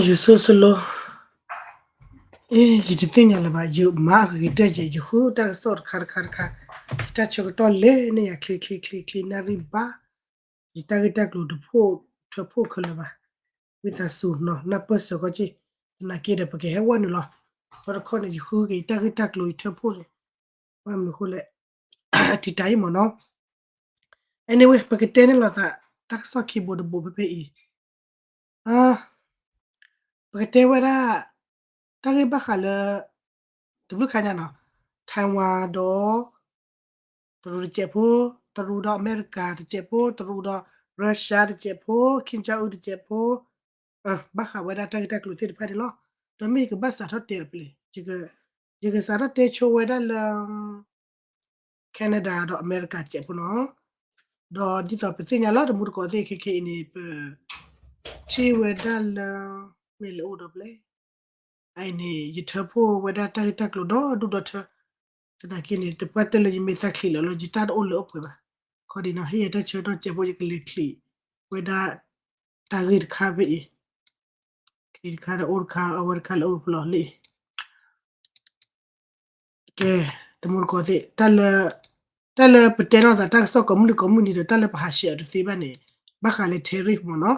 ယဆိၣ်စလိ, ယတသ့ၣ်ညါလၢၤဘၣ်, ယမၤအဂ့ၤကတၢၢ်ကဲ ယဃုတၢ်ကစီၣ်တခါတခါတခါ, ယတၢ်ဆၢကတီၢ်လဲၤန့ၢ်ယၤချ့ချ့ချ့ချ့ နၣ်ရံၣ်ဘၣ်, ယတၢ်ဂ့ၢ်တၢ်ကျိၤတဖှိၣ်ထၢဖှိၣ်ခဲလၢာ်ဘၣ်, ဝံသးစူၤနီၤ နၢ်ပၢၢ်စၢၤကီက့ၢ်, သနာ်က့ဒီး ပကဟဲဝဲနုာ်လီၤ, တဘျီတခီၣ်န့ၣ် ယဃုက့ၤယတၢ်ဂ့ၢ်တၢ်ကျိၤယထၢဖှိၣ်န့ၣ်, ဘၣ်မနုၤဃိလဲၣ်, တံာ်တာ်အံၤမ့ၢ်နီၤ, anyway ပကတဲန့ၢ်လိာ်သး တၢ်ကစီၣ်ခံဘိတဘိဖဲဖဲအံၤ ပကတဲဝဲဒၣ် တၢ်ဂ့ၢ်ဘၣ်ဃးလၢ တဘျုးခါညါနီၤ, Taiwan ဒီး တရူးတစဲးဖိ, တရူးဒီးအမဲရကၤတစဲးဖိ, တရူးဒီး Russia တစဲးဖိ, Kim Jong Un တစဲးဖိ, ဘၣ်ဃးဝဲဒၣ်တၢ်ဂ့ၢ်တၢ်ကျိၤသ့ၣ်တဖၣ်န့ၣ်လီၤ. ဒီးမ့ၢ်ယကဘၣ်စးထီၣ်တဲအီၤဖဲလဲၣ်, ယကစးထီၣ်တဲဆိဝဲဒၣ်လၢ Canada ဒီးအမဲရကၤတစဲးဖိနီၤ, ဒီးဒ်သိးပသ့ၣ်ညါလီၤ တမူတကိးသ့ၣ်ခဲခဲအံၤန့ၣ် ပ ထံၣ်ဝဲဒၣ်လၢ မ့ၢ်လၢအိၣ်ဒီးပလဲၣ်, အအံၤန့ၣ် ယထၢဖှိၣ်ဝဲဒၣ်တၢ်ဂ့ၢ်တၢ်ကျိၤဒီဒူၣ်ဒီထၢ, သနာ်က့န့ၣ် တပှၢ်တၢၢ်လၢယမ့ၢ်သးချံးလီၤလီၤ ယတၢ်တအိၣ်လၢအိၣ်ပှဲၤဘၣ်, ခီဒံးနီၤ ဟ့ၣ်ယၤတၢ်ဆၢကတီၢ်စဲးဖိ ယကလဲၤချံးဝဲဒၣ် တၢ်ဂ့ၢ်တခါဖဲအံၤ, ချံးတခါဒီးအိၣ်တခါ အဝဲတခါလၢအိၣ်ဖဲလီၤလံ ကဲ, တမူတကိးသ့ၣ်, တၢ်လၢပတဲလိာ်သးတၢ်ကစီၣ်ကိးမုၢ်နံၤကိးမုၢ်နံၤဒီး တၢ်လၢပဟးဆှဲးအီၤတသ့ဘၣ်န့ၣ် ဘၣ်ဃးလၢ tariff မ့ၢ်နီၤ,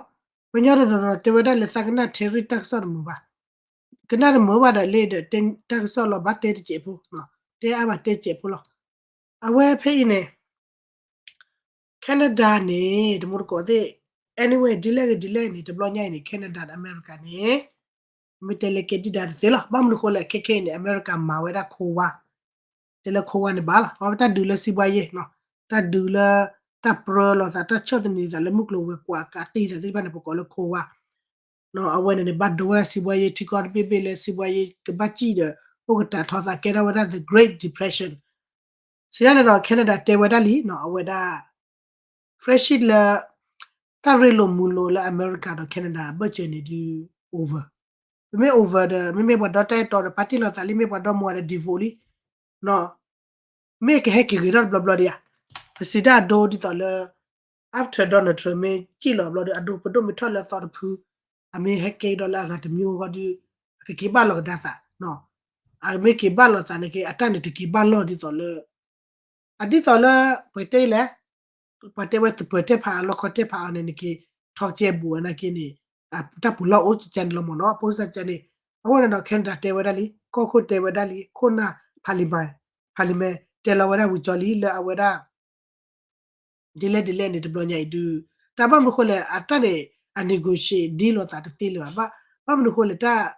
ပညီဒီးဒီးတဲဝဲဒၣ်လၢသးကနၣ် tariff တၢ်ကစီၣ်တမုာ်ဘၣ်, ကနၣ်တမုာ်ဘၣ်ဒီးလၢဒီး တၢ်ကစီၣ်လီၤဘၣ်တဲတစဲးဖိ, တဲအါဘၣ်တဲတစဲးဖိလီၤ, အဝဲဖဲအံၤန့ၣ် Canada န့ၣ် တမူတကိးသ့ၣ်, anyway ဒ်လဲၣ်ဂ့ၤဒ်လဲၣ်န့ၣ် တဘျီညါအံၤန့ၣ် Canada ဒီးအမဲရကၤန့ၣ် မ့ၢ်တဲလၢကဲဒံးဒၣ်တသ့လီၤ. ဘၣ်မနုၤဃိလဲၣ် ခဲခဲအံၤန့ၣ် အမဲရကၤမၤဝဲဒၣ် Cold War, တဲလၢ Cold War န့ၣ်ဘၣ်လီၤ. အဝဲတၢ်ဒုးလၢစံးဘှါယ့ၣ်, တၢ်ဒုးလၢ တၢ်ပြၢလိာ်သး တၢ်ဆီၣ်သနံးသးလၢမုၢ်ကျိၤဝဲၤကွာ်ကးတံာ်သးသ့ၣ်တဖၣ်န့ၣ် ပကိးလၢ Cold War အဝဲန့ၣ်န့ၣ် ဘၣ်ဒိဝဲဒၣ်စံးဘှါယ့ၣ် ထံကီၢ်တဘ့ၣ်ဘ့ၣ်လၢစံးဘှါယ့ၣ်ကဘၣ်စံၣ်ဒီး အိၣ်ကတၢၢ်ထီသး ကဲထီၣ်ဝဲဒၣ် the Great Depression စံးဒ်န့ၣ်ဒီး Canada တဲဝဲဒၣ်လံနီၤ အဝဲဒၣ် friendship လၢ တၢ်ရ့လိာ်မုာ်လိာ်လၢအမဲရကၤဒီး Canada အဘၢၣ်စၢၤန့ၣ်ဒုး over, ပမ့ၢ် over ဒီး မ့မ့ၢ်ပှၤဒီတၢ်အဲၣ်တီဒီး ပာ်တ့ၢ်လိာ်သးလံ မ့ၢ်ပှၤဒီမါဒီး devote လံ မ့ၢ်ကဟဲက့ၤဂ့ၤထီၣ်တဘျီဘျီဒံးဧါ, ပစံးတၢ်အဒိဒ်သိးလၢ after Donald Trump မ့ၢ်စံၣ်လီၤဘျီဒီး အဒိပဒိၣ်မ့ၢ်ထီၣ်လၢအသီတဖု, အမ့ၢ်ဟဲကဲဒီးလၢအဂၤတမံၤအဂီၢ်ဒီး အကက့ၤဘၣ်လီၤကဒါသး, အမ့ၢ်က့ၤဘၣ်လီၤသးန့ၣ်က့ အတၢ်န့ၣ်တက့ၤဘၣ်လီၢ်ဒ်သိးလၢ အဒ်သိးလၢ ပကတဲလဲၣ်, ပှၤတဲဝဲသပၢၤတဲဖးအလီၢ်ခီတဲဖးအီၤန့ၣ် နက့ၤထီကဲဘူးဝဲနာ်က့န့ၣ်, တၢ်ပူၤလီၢ်အိၣ်ကကန့ၣ်လီၤမ့ၢ်နီၤ အပိစၢ်ကန့ၣ်, အဃိန့ၣ်ဒီး Canada တဲဝဲဒၣ်လံ ကီၢ်ခိၣ်တဲဝဲဒၣ်လံ ခိၣ်နၢ် parliament, parliament တဲလီၤဝဲဒၣ်ဝံၤကၠီလံလၢအဝဲဒၣ် ဒ်လဲၣ်ဒ်လဲၣ်န့ၣ် တဘျီညါအံၤဒုး, တၢ်ဘၣ်မနုၤဃိလဲၣ် အတၢ်န့ၣ် အ negotiate ဒ်လိာ်သးတသ့လၢၤဘၣ်, ဘၣ်မနုၤဃိလဲၣ် တၢ်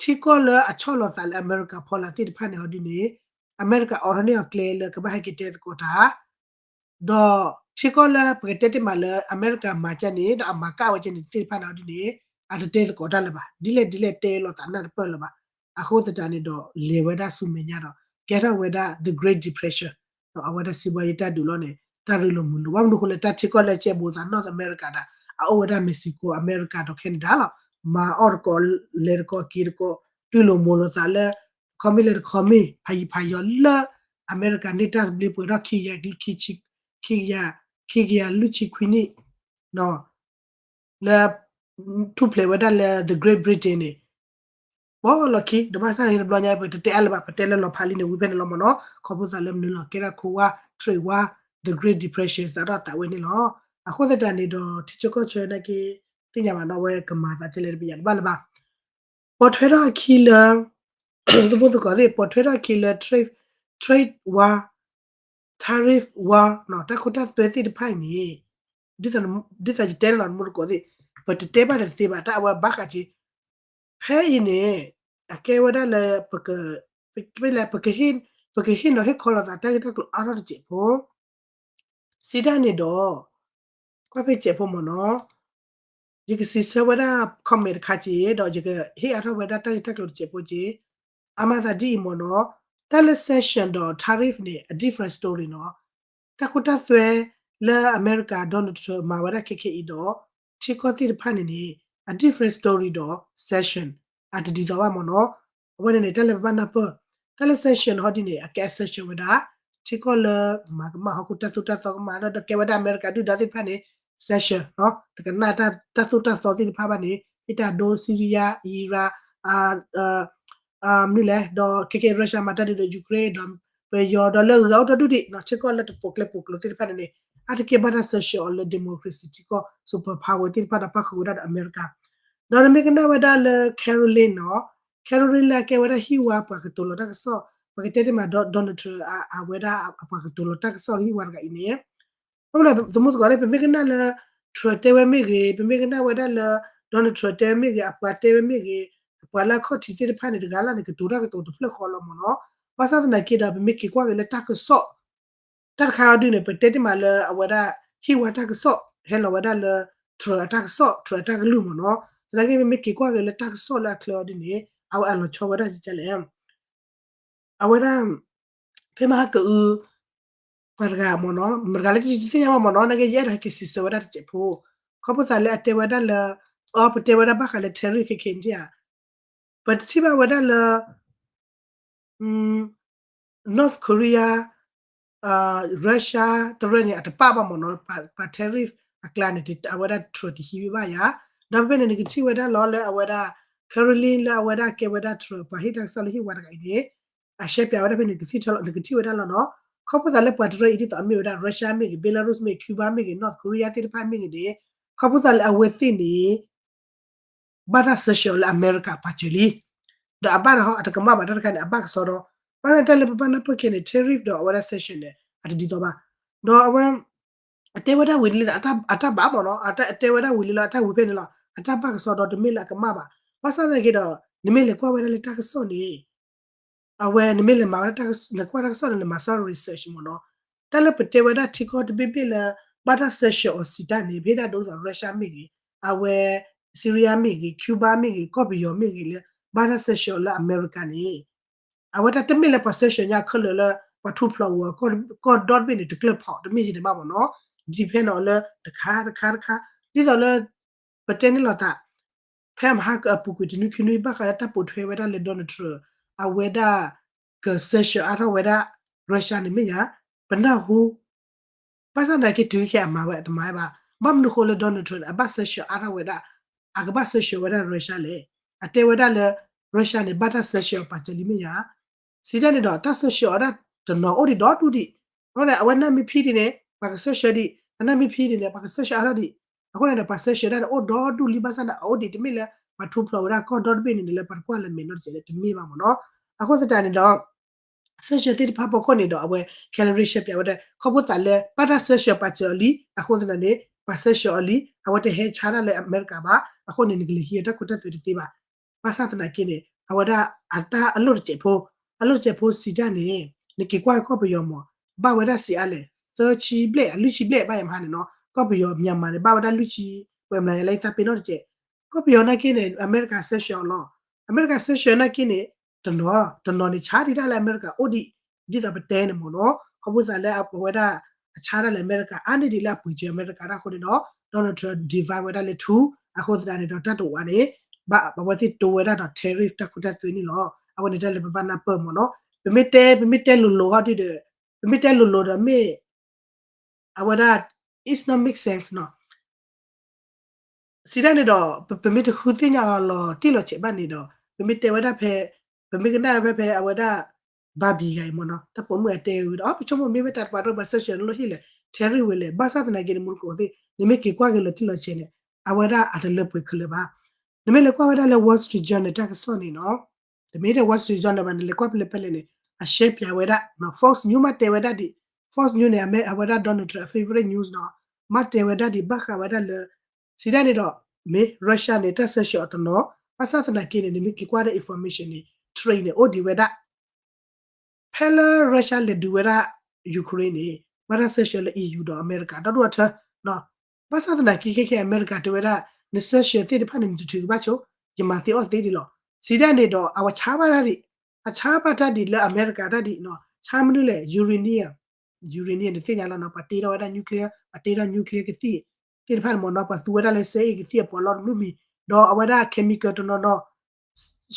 ထံကီၢ်လၢအဆီၣ်လီၤသးလၢအမဲရကၤဖီလာ်သ့ၣ်တဖၣ်န့ၣ်ဟီဒုန့ၣ်, အမဲရကၤအိးထီၣ်န့ၢ်အီၤကျဲလၢကဘၣ်ဟဲက့ၤတဲသကိးတၢ်, ဒီးထံကီၢ်လၢပကတဲတ့ၢ်မးလၢအမဲရကၤမၤကန့ၣ် ဒီးအမၤကၣ်ဝဲကန့ၣ်သ့ၣ်တဖၣ်န့ၣ်ဟီဒုန့ၣ်, အတတဲသကိးတၢ်လၢၤဘၣ်, ဒ်လဲၣ်ဒ်လဲၣ်တဲလိာ်သးနၢ်တပၢၢ်လၢၤဘၣ်, အဃိသတးန့ၣ်ဒီး လဲၤဝဲဒၣ်ဆူမဲာ်ညါဒီး ကဲထီၣ်ဝဲဒၣ် the Great Depression ဒီးအဝဲဒၣ်စံးဘှါယ့ၣ်တၢ်ဒုးလီၤန့ၣ် တၢ်ရ့လိာ်မုာ်လိာ် ဘၣ်မနုၤဃိလဲၣ် တၢ်ထံကီၢ်လၢကဲဘူးသး North America ဒၣ် အအိၣ်ဝဲဒၣ် Mexico, အမဲရကၤဒီး Canada လီၤ. မၤအီၣ်တကိး လဲၤတကိးက့ၤတကိး တူၢ်လိာ်မုာ်လိာ်သးလၢ တခီမ့ၢ်လၢတခီမ့ၢ် ဖးယံၤဖးယီၤလၢ အမဲရကၤန့ၣ် တၢ်တဘျ့ပှဲၤထီၣ်ခံကယၤ ခံကယၤ ခံကယၤလွံၢ်ဆံခွံနံၣ် လၢ ထူၣ်ဖျဲးဝဲဒၣ်လၢ the Great Britain န့ၣ် ပီၢ်လီၢ်ခံ ဒီးဘၣ်ဆၣ်န့ၣ်တဘျီညါ ပတတဲအါလၢၤဘၣ် ပတဲလၢလီၤဖးလံန့ၣ် ဝံၤဖဲန့ၣ်လီၤမ့ၢ်နီၤ ခီဖျိသးလၢမနုၤလီၤ ကဲဒၣ် Cold War, Trade War, the Great Depression စးထီၣ်သးဝဲန့ၣ်လီၤ. အဃိသတးန့ၣ်ဒီး ထံဆၢကီၢ်ဆၢနာ်က့ သ့ၣ်ညါဘၣ်နီၤ အဝဲကမၤသးကလဲၣ်တပယၤတဘၣ်လၢၤဘၣ် ပိာ်ထွဲထီၣ်အခံလၢ သမူသကိးသ့ၣ် ပိာ်ထွဲထီၣ်အခံလၢ trade, trade war, tariff war နီၤ တၢ်ခိတၢ်သွဲသ့ၣ်တဖၣ်အံၤန့ၣ် ဒ်သိးယတဲန့ၣ်လီၤ သမူသကိးသ့ၣ် ပတတဲဘၣ်ဒီးတသ့ဘၣ် တၢ်အဝဲဘၣ်ဃးက့ၤ ဖဲအံၤန့ၣ် အကဲဝဲဒၣ်လၢ ပက ပက ပကဟ့ၣ်နီၤဟ့ၣ်ခီလိာ်သးတၢ်ဂ့ၢ်တၢ်ကျိၤအါထီၣ်တစဲးဖိ စံးတၢ်န့ၣ်ဒီး ကွၢ်ဖဲစဲးဖိမ့ၢ်နီၤ ယကစံးဆၢဝဲဒၣ် comment တခါက့ၤ ဒီးယကဟ့ၣ်အါထီၣ်ဝဲဒၣ်တၢ်ဂ့ၢ်တၢ်ကျိၤတစဲးဖိက့ၤ အမၤသးဒ်အံၤမ့ၢ်နီၤ တၢ်လၢ sanction ဒီး tariff န့ၣ် အ different story နီၤ တၢ်ခိတၢ်သွဲ လၢအမဲရကၤ Donald Trump မၤဝဲဒၣ်ခဲခဲအံၤဒီး ထံကီၢ်သ့ၣ်တဖၣ်န့ၣ်န့ၣ် အ different story ဒီး sanction အတဒ်သိးဘၣ်မ့ၢ်နီၤ အဝဲန့ၣ်န့ၣ် တၢ်လၢပဘၣ်နၢ်ပၢၢ် တၢ်လၢ sanction ဟီဒ်န့ၣ် အကဲ sanction ဝဲဒၣ် ထံကီၢ်လၢမၤကမၣ်ဟီၣ်ခိၣ်တၢ်သိၣ်တၢ်သီကမၣ် ဒီးကဲဝဲဒၣ်အမဲရကၤဒုၣ်ဒါသ့ၣ်တဖၣ်န့ၣ် sanction တကနၣ်တၢ်သိၣ်တၢ်သီသ့ၣ်တဖၣ်ဘၣ်န့ၣ် ဟ့ၣ်တၢ်ဒိ Syria, Iraq, မနုၤလဲၣ် ဒီးခဲကဲ Russia မၤတၢ်ဒုးဒီး Ukraine ဒီး ပယီၤဒီးလၢဂၤအိၣ်ဒီဒူၣ်ဒံး ထံကီၢ်လၢတပိာ်ကျဲပိာ်ကျိၤသ့ၣ်တဖၣ်န့ၣ်န့ၣ် အါတက့ၢ်ဘၣ်တၢ်စၢၤဆှၢအီၤလၢ democracy ထံကီၢ် superpower သ့ၣ်တဖၣ်ဒီးပၣ်ဃုာ်ဝဲဒၣ်ဒီးအမဲရကၤ ဒီးနမ့ၢ်ကနၣ်ဝဲဒၣ်လၢ Kremlin နီၤ Kremlin လၢအကဲဝဲဒၣ်ဟံၣ်ဝါပှၤကတိၤလီၤတၢ်ကစီၣ် ပကတဲတ့ၢ်မး Donald Trump အဝဲဒၣ်အပှၤကတိၤလီၤတၢ်ကစီၣ်လၢဟံၣ်ဝါတဂၤအံၤန့ၣ် သမုသကိးန့ၣ် ပမ့ၢ်ကနၣ်လၢ Trump တဲဝဲမ့ၢ်ဂ့ၤ ပမ့ၢ်ကနၣ်ဝဲဒၣ်လၢ Donald Trump တဲဝဲမ့ၢ်ဂ့ၤ အပှၤတဲဝဲမ့ၢ်ဂ့ၤ အပှၤလၢအခီၣ်ထံးသ့ၣ်တဖၣ်န့ၣ် တဂၤလၢ်န့ၣ် ကတိၤတၢ်ကတိၤတဖျၢၣ်ဃီလီၤမ့ၢ်နီၤ ဘၣ်ဆၣ်သနာ်က့ဒီး ပမ့ၢ်က့ၤကွၢ်က့ၤလၢတၢ်ကစီၣ် တၢ်တခါအံၤဒုန့ၣ် ပတဲတ့ၢ်မးလၢအဝဲဒၣ် ဟံၣ်ဝါတၢ်ကစီၣ် ဟဲလီၤဝဲဒၣ်လၢ Trump အတၢ်ကစီၣ် Trump အတၢ်ကလုၢ်မ့ၢ်နီၤ သနာ်က့ ပမ့ၢ်က့ၤကွၢ်က့ၤလၢတၢ်ကစီၣ်လၢအချၢအံၤဒုန့ၣ် အဝဲအလီၤဆီဝဲဒၣ်ကလဲၣ် အဝဲဒၣ် ဖဲမဟါကအု ပှၤတဂၤမ့ၢ်နီၤ မတၤတဂၤလၢတသ့ၣ်ညါဘၣ်မ့ၢ်နီၤ နာ်က့ ယအဲၣ်ဒိးဟဲက့ၤစံးဆၢဝဲဒၣ်တစဲးဖိ ခီဖျိသးလၢအတဲဝဲဒၣ်လၢ အ ပတဲဝဲဒၣ်ဘၣ်ဃးလၢ tariff ခဲခဲန့ၣ်ဧါ ပတထံၣ်ဘၣ်ဝဲဒၣ်လၢ North Korea Russia တရၢန့ၣ် အတပာ်ဘၣ်မ့ၢ်နီၤ ပှၤ tariff အကျါန့ၣ် အဝဲဒၣ် Trump တဟံးဝဲဘၣ်ယၤ ဒီးဖဲဖဲန့ၣ် နကထံၣ်ဝဲဒၣ်လီၤလၢအဝဲဒၣ် Kremlin လၢအဝဲဒၣ်ကဲဝဲဒၣ် Trump ပှၤဟ့ၣ်တၢ်ကစီၣ်လၢဟံၣ်ဝါတဂၤအံၤန့ၣ် အရှဲပၠးဝဲဒၣ်ဖဲန့ၣ် ကသံၣ်ထီၣ်လီၤ နကထံၣ်ဝဲဒၣ်လီၤနီၤ ခီဖျိသးလၢပှၤတရၢအံၤဒ်သိးအမ့ၢ်ဝဲဒၣ် Russia မ့ၢ်ဂ့ၤ Belarus မ့ၢ်ဂ့ၤ Cuba မ့ၢ်ဂ့ၤ North Korea သ့ၣ်တဖၣ်မ့ၢ်ဂ့ၤန့ၣ် ခီဖျိသးလၢအဝဲသ့ၣ်န့ၣ် ဘၣ်တၢ်စၢၤဆှၢအီၤလၢအမဲရကၤပာ်စၢၤလံ ဒီးအဘၣ်ဒီးအတကမၣ်ဘၣ်တၢ်တခါန့ၣ် အဘၣ်ကစီဒီ ဘၣ်ဆၣ်တၢ်လၢပဘၣ်နၢ်ပၢၢ်ခဲန့ၣ် tariff ဒီးအဝဲဒၣ် sanction န့ၣ် အတဒ်သိးဘၣ် ဒီးအဝဲ အတဲဝဲဒၣ်ဝံၤလံလၢအတၢ်ဘၣ်မ့ၢ်နီၤ အတဲဝဲဒၣ်ဝံၤလံလီၤ အတၢ်ဝံၤဖဲန့ၣ်လီၤ အတၢ်ဘၣ်ကစီဒီတမ့ၢ်လၢအကမၣ်ဘၣ် ဘၣ်ဆၣ်သနာ်က့ဒီး နမ့ၢ်လဲၤကွၢ်ဝဲဒၣ်လၢတၢ်ကစီၣ်န့ၣ် အဝဲနမ့ၢ်လဲၤမၤဝဲဒၣ် နကွၢ်တၢ်ကစီၣ်န့ၣ် နမၤစၢၤ research မ့ၢ်နီၤ တၢ်လၢပတဲဝဲဒၣ်ထံကီၢ်တဘ့ၣ်ဘ့ၣ်လၢ ဘၣ်တၢ်စၢၤဆှၢအီၤစံးတၢ်န့ၣ် ပဟ့ၣ်ဒၣ်ဒိဒ်သိး Russia မ့ၢ်ဂ့ၤ အဝဲ Syria မ့ၢ်ဂ့ၤ Cuba မ့ၢ်ဂ့ၤ ကီၢ်ပယီၤမ့ၢ်ဂ့ၤလၢ ဘၣ်တၢ်စၢၤဆှၢအီၤလၢအမဲရကၤန့ၣ် အဝဲတၢ်တမ့ၢ်လၢပှၤစၢၤဆှၢညါခဲလၢာ်လၢ ပှၤထူဖျိးဝဲ ကီၢ်ဒီတဘ့ၣ်န့ၣ် တကျၢၢ်ဖီး တမ့ၢ်ယံၤန့ၣ်ဘၣ်မ့ၢ်နီၤ depend အီၤလၢတခါတခါတခါ ဒ်သိးလၢ ပတဲန့ၣ်လီၤသး ဖဲမဟါကအပူၤကွံာ်တနွံခံနွံဘၣ်ဃးလၢတၢ်ပိာ်ထွဲဝဲဒၣ်လၢ Donald Trump အဝဲဒၣ် ကစၢၤဆှၢအါထီၣ်ဝဲဒၣ် Russia န့ၣ်မ့ၢ်ယါ ပနၢ်ဟူ ဘၣ်ဆၣ်သနာ်က့တုၤခဲအမၤဝဲအတမၤဝဲဘၣ် ဘၣ်မနုၤဃိလၢ Donald Trump န့ၣ် အဘၣ်စၢၤဆှၢအါထီၣ်ဝဲဒၣ် အကဘၣ်စၢၤဆှၢဝဲဒၣ် Russia လဲၣ် အတဲဝဲဒၣ်လၢ Russia န့ၣ် ဘၣ်တၢ်စၢၤဆှၢအီၤပာ်စၢၤလံမ့ၢ်ယါ စံးတၢ်န့ၣ်ဒီး တၢ်စၢၤဆှၢအီၤဒၣ်တနီၤအိၣ်ဒံးဒီဒူၣ်ဒံး အဃိန့ၣ် အဝဲနၢ်မ့ၢ်ဖံဒံးန့ၣ် ပှၤကစၢၤဆှၢဒံး အနၢ်မ့ၢ်ဖံဒံးန့ၣ် ပှၤကစၢၤဆှၢအါထီၣ်ဒံး အဃိန့ၣ်ဒီး ပှၤစၢၤဆှၢဒၣ်န့ၣ် အိၣ်ဒီဒူၣ်လံဘၣ်ဆၣ်န့ၣ် အအိၣ်ဒံးတမ့ၢ်လၢ ပှၤထူဖျိးဝဲဒၣ်ကီၢ်ဒီတဘ့ၣ်န့ၣ် လၢပှၤတကွၢ်လၢမဲာ်နီတစဲးလၢတမ့ၢ်ဘၣ်မ့ၢ်နီၤ အဃိသတးန့ၣ်ဒီး စၢၤဆှၢသ့ၣ်တဖၣ်ဖီခိၣ်န့ၣ်ဒီး အဝဲ Kremlin ရှဲပၠးဝဲဒၣ် ခီဖျိသးလၢ ဘၣ်တၢ်စၢၤဆှၢပာ်စၢၤအီၤလံ အဃိသတးန့ၣ် ပှၤစၢၤဆှၢအီၤလံ အဝဲတဟဲဆါတၢ်လၢအမဲရကၤဘၣ် အဃိန့ၣ် နကလဲၤဟံးအတၢ်ခိတၢ်သွဲတသ့ဘၣ် ဘၣ်ဆၣ်သနာ်က့န့ၣ် အဝဲဒၣ်အတၢ်အလီၢ်တစဲးဖိ အလီၢ်တစဲးဖိစံးတၢ်န့ၣ် နက့ၤကွၢ်ကီၢ်ပယီၤမး ဘၣ်ဝဲဒၣ်စံးအါလဲၣ် သၢဆံဘျဲၣ် အလွံၢ်ဆံဘျဲၣ်ဘၣ်ယမဟါန့ၣ်နီၤ ကီၢ်ပယီၤ Myanmar န့ၣ် ဘၣ်ဝဲဒၣ်လွံၢ်ဆံ ပှဲၤမနုၤယလဲၣ်သးပ့ၤနီၣ်တစဲး ကီၢ်ပယီၤနာ်က့န့ၣ် အမဲရကၤစၢၤဆှၢအီၤလီၤ အမဲရကၤစၢၤဆှၢနာ်က့န့ၣ် တနီၤ တနီၤန့ၣ် ဆါဒံးတၢ်လၢအမဲရကၤအိၣ်ဒံး ဒ်သိးပတဲန့ၣ်မ့ၢ်နီၤ ခီဖျိသးလၢအဝဲဒၣ် အဆါတၢ်လၢအမဲရကၤ အါန့ၢ်ဒံးလၢအပှ့ၤစၢၤအမဲရကၤတၢ်အဃိန့ၣ်ဒီး Donald Trump divide ဝဲဒၣ်လၢ two အဃိသတးန့ၣ်ဒီး တၢ်တဝးန့ၣ် ဘၣ်အဝဲသ့ၣ်တိဝဲဒၣ်ဒီး tariff တၢ်ခိတၢ်သွဲန့ၣ်လီၤ အဝဲန့ၣ်တၢ်လၢပဘၣ်နၢ်ပၢၢ်မ့ၢ်နီၤ ပမ့ၢ်တဲ ပမ့ၢ်တဲလိၤလိၤဟီဒ်ဒီး ပမ့ၢ်တဲလိၤလိၤဒီးမ့ၢ် အဝဲဒၣ် it's not make sense နီၤ စံးတၢ်န့ၣ်ဒီး ပမ့ၢ်တဃုသ့ၣ်ညါအီၤလီၤတံၢ်လီၤဆဲးဘၣ်န့ၣ်ဒီး ပမ့ၢ်တဲဝဲဒၣ်ဖဲ ပမ့ၢ်ကနၣ်ဖဲဖဲအဝဲဒၣ် Barbie ဂၤအံၤမ့ၢ်နီၤ တၢ်ပိာ်မုၣ်အတဲဝဲဒီး ပဆိကမိၣ်မ့ၢ်ဝဲတၢ်တပှၤတၢ်ပှၤစၢၤဆှၢလၢဟ့ၣ်လဲၣ် tariff ဝဲလဲၣ် ဘၣ်ဆၣ်သနာ်က့န့ၣ် မူတကိးသ့ၣ် နမ့ၢ်က့ၤကွၢ်က့ၤလီၤတံၢ်လီၤဆဲးန့ၣ် အဝဲဒၣ်အတလၢပှဲၤခဲလၢာ်ဘၣ် နမ့ၢ်လဲၤကွၢ်ဝဲဒၣ်လၢ Wall Street Journal တၢ်ကစီၣ်န့ၣ်နီၤ တမ့ၢ်ထဲ Wall Street Journal ဘၣ် နလဲၤကွၢ်ဖဲလဲၣ်ဖဲလဲၣ်န့ၣ် အရှဲပၠးဝဲဒၣ် Fox News မ့ၢ်တဲဝဲဒၣ်ဒံး Fox News န့ၣ် အဝဲဒၣ် Donald Trump အ favorite news နီၤ မ့ၢ်တဲဝဲဒၣ်ဒံး ဘၣ်ဃးဝဲဒၣ်လၢ စံးတၢ်န့ၣ်ဒီး မ့ၢ် Russia န့ၣ် တၢ်စၢၤဆှၢအီၤတနီၤ ဘၣ်ဆၣ်သနာ်က့န့ၣ် နမ့ၢ်က့ၤကွၢ်ဒၣ် information န့ၣ် trade န့ၣ် အိၣ်ဒံးဝဲဒၣ် ဖဲလၢ Russia လဲၤဒုးဝဲဒၣ် Ukraine န့ၣ် ဘၣ်တၢ်စၢၤဆှၢလၢ EU ဒီးအမဲရကၤ ဒီဒူၣ်အထၢ ဘၣ်ဆၣ်သနာ်က့ခဲခဲအမဲရကၤတဲဝဲဒၣ် နစၢၤဆှၢသ့ၣ်တဖၣ်န့ၣ် နတထုးကဘၣ်ဆိ ယမၤသ့အီၣ်သ့ဒံးလီၤ. စံးတၢ်န့ၣ်ဒီး အဝဲဆါဘၣ်တၢ်ဒံး အဆါဘၣ်တၢ်ဒံးလၢအမဲရကၤတၢ်ဒံးနီၤ ဆါမနုၤလဲၣ် uranium uranium နသ့ၣ်ညါလီၤနီၤ ပှၤတ့ထီၣ်ဝဲဒၣ် nuclear ပှၤတ့ထီၣ် nuclear ကသံၣ်သ့ၣ်တဖၣ်န့ၣ်မ့ၢ်နီၤ ပှၤသူဝဲဒၣ်လၢစဲအ့ၣ်ကသံၣ်အပီးလီတဘျုးမံၤ ဒီးအဝဲဒၣ် chemical တနီၤနီၤ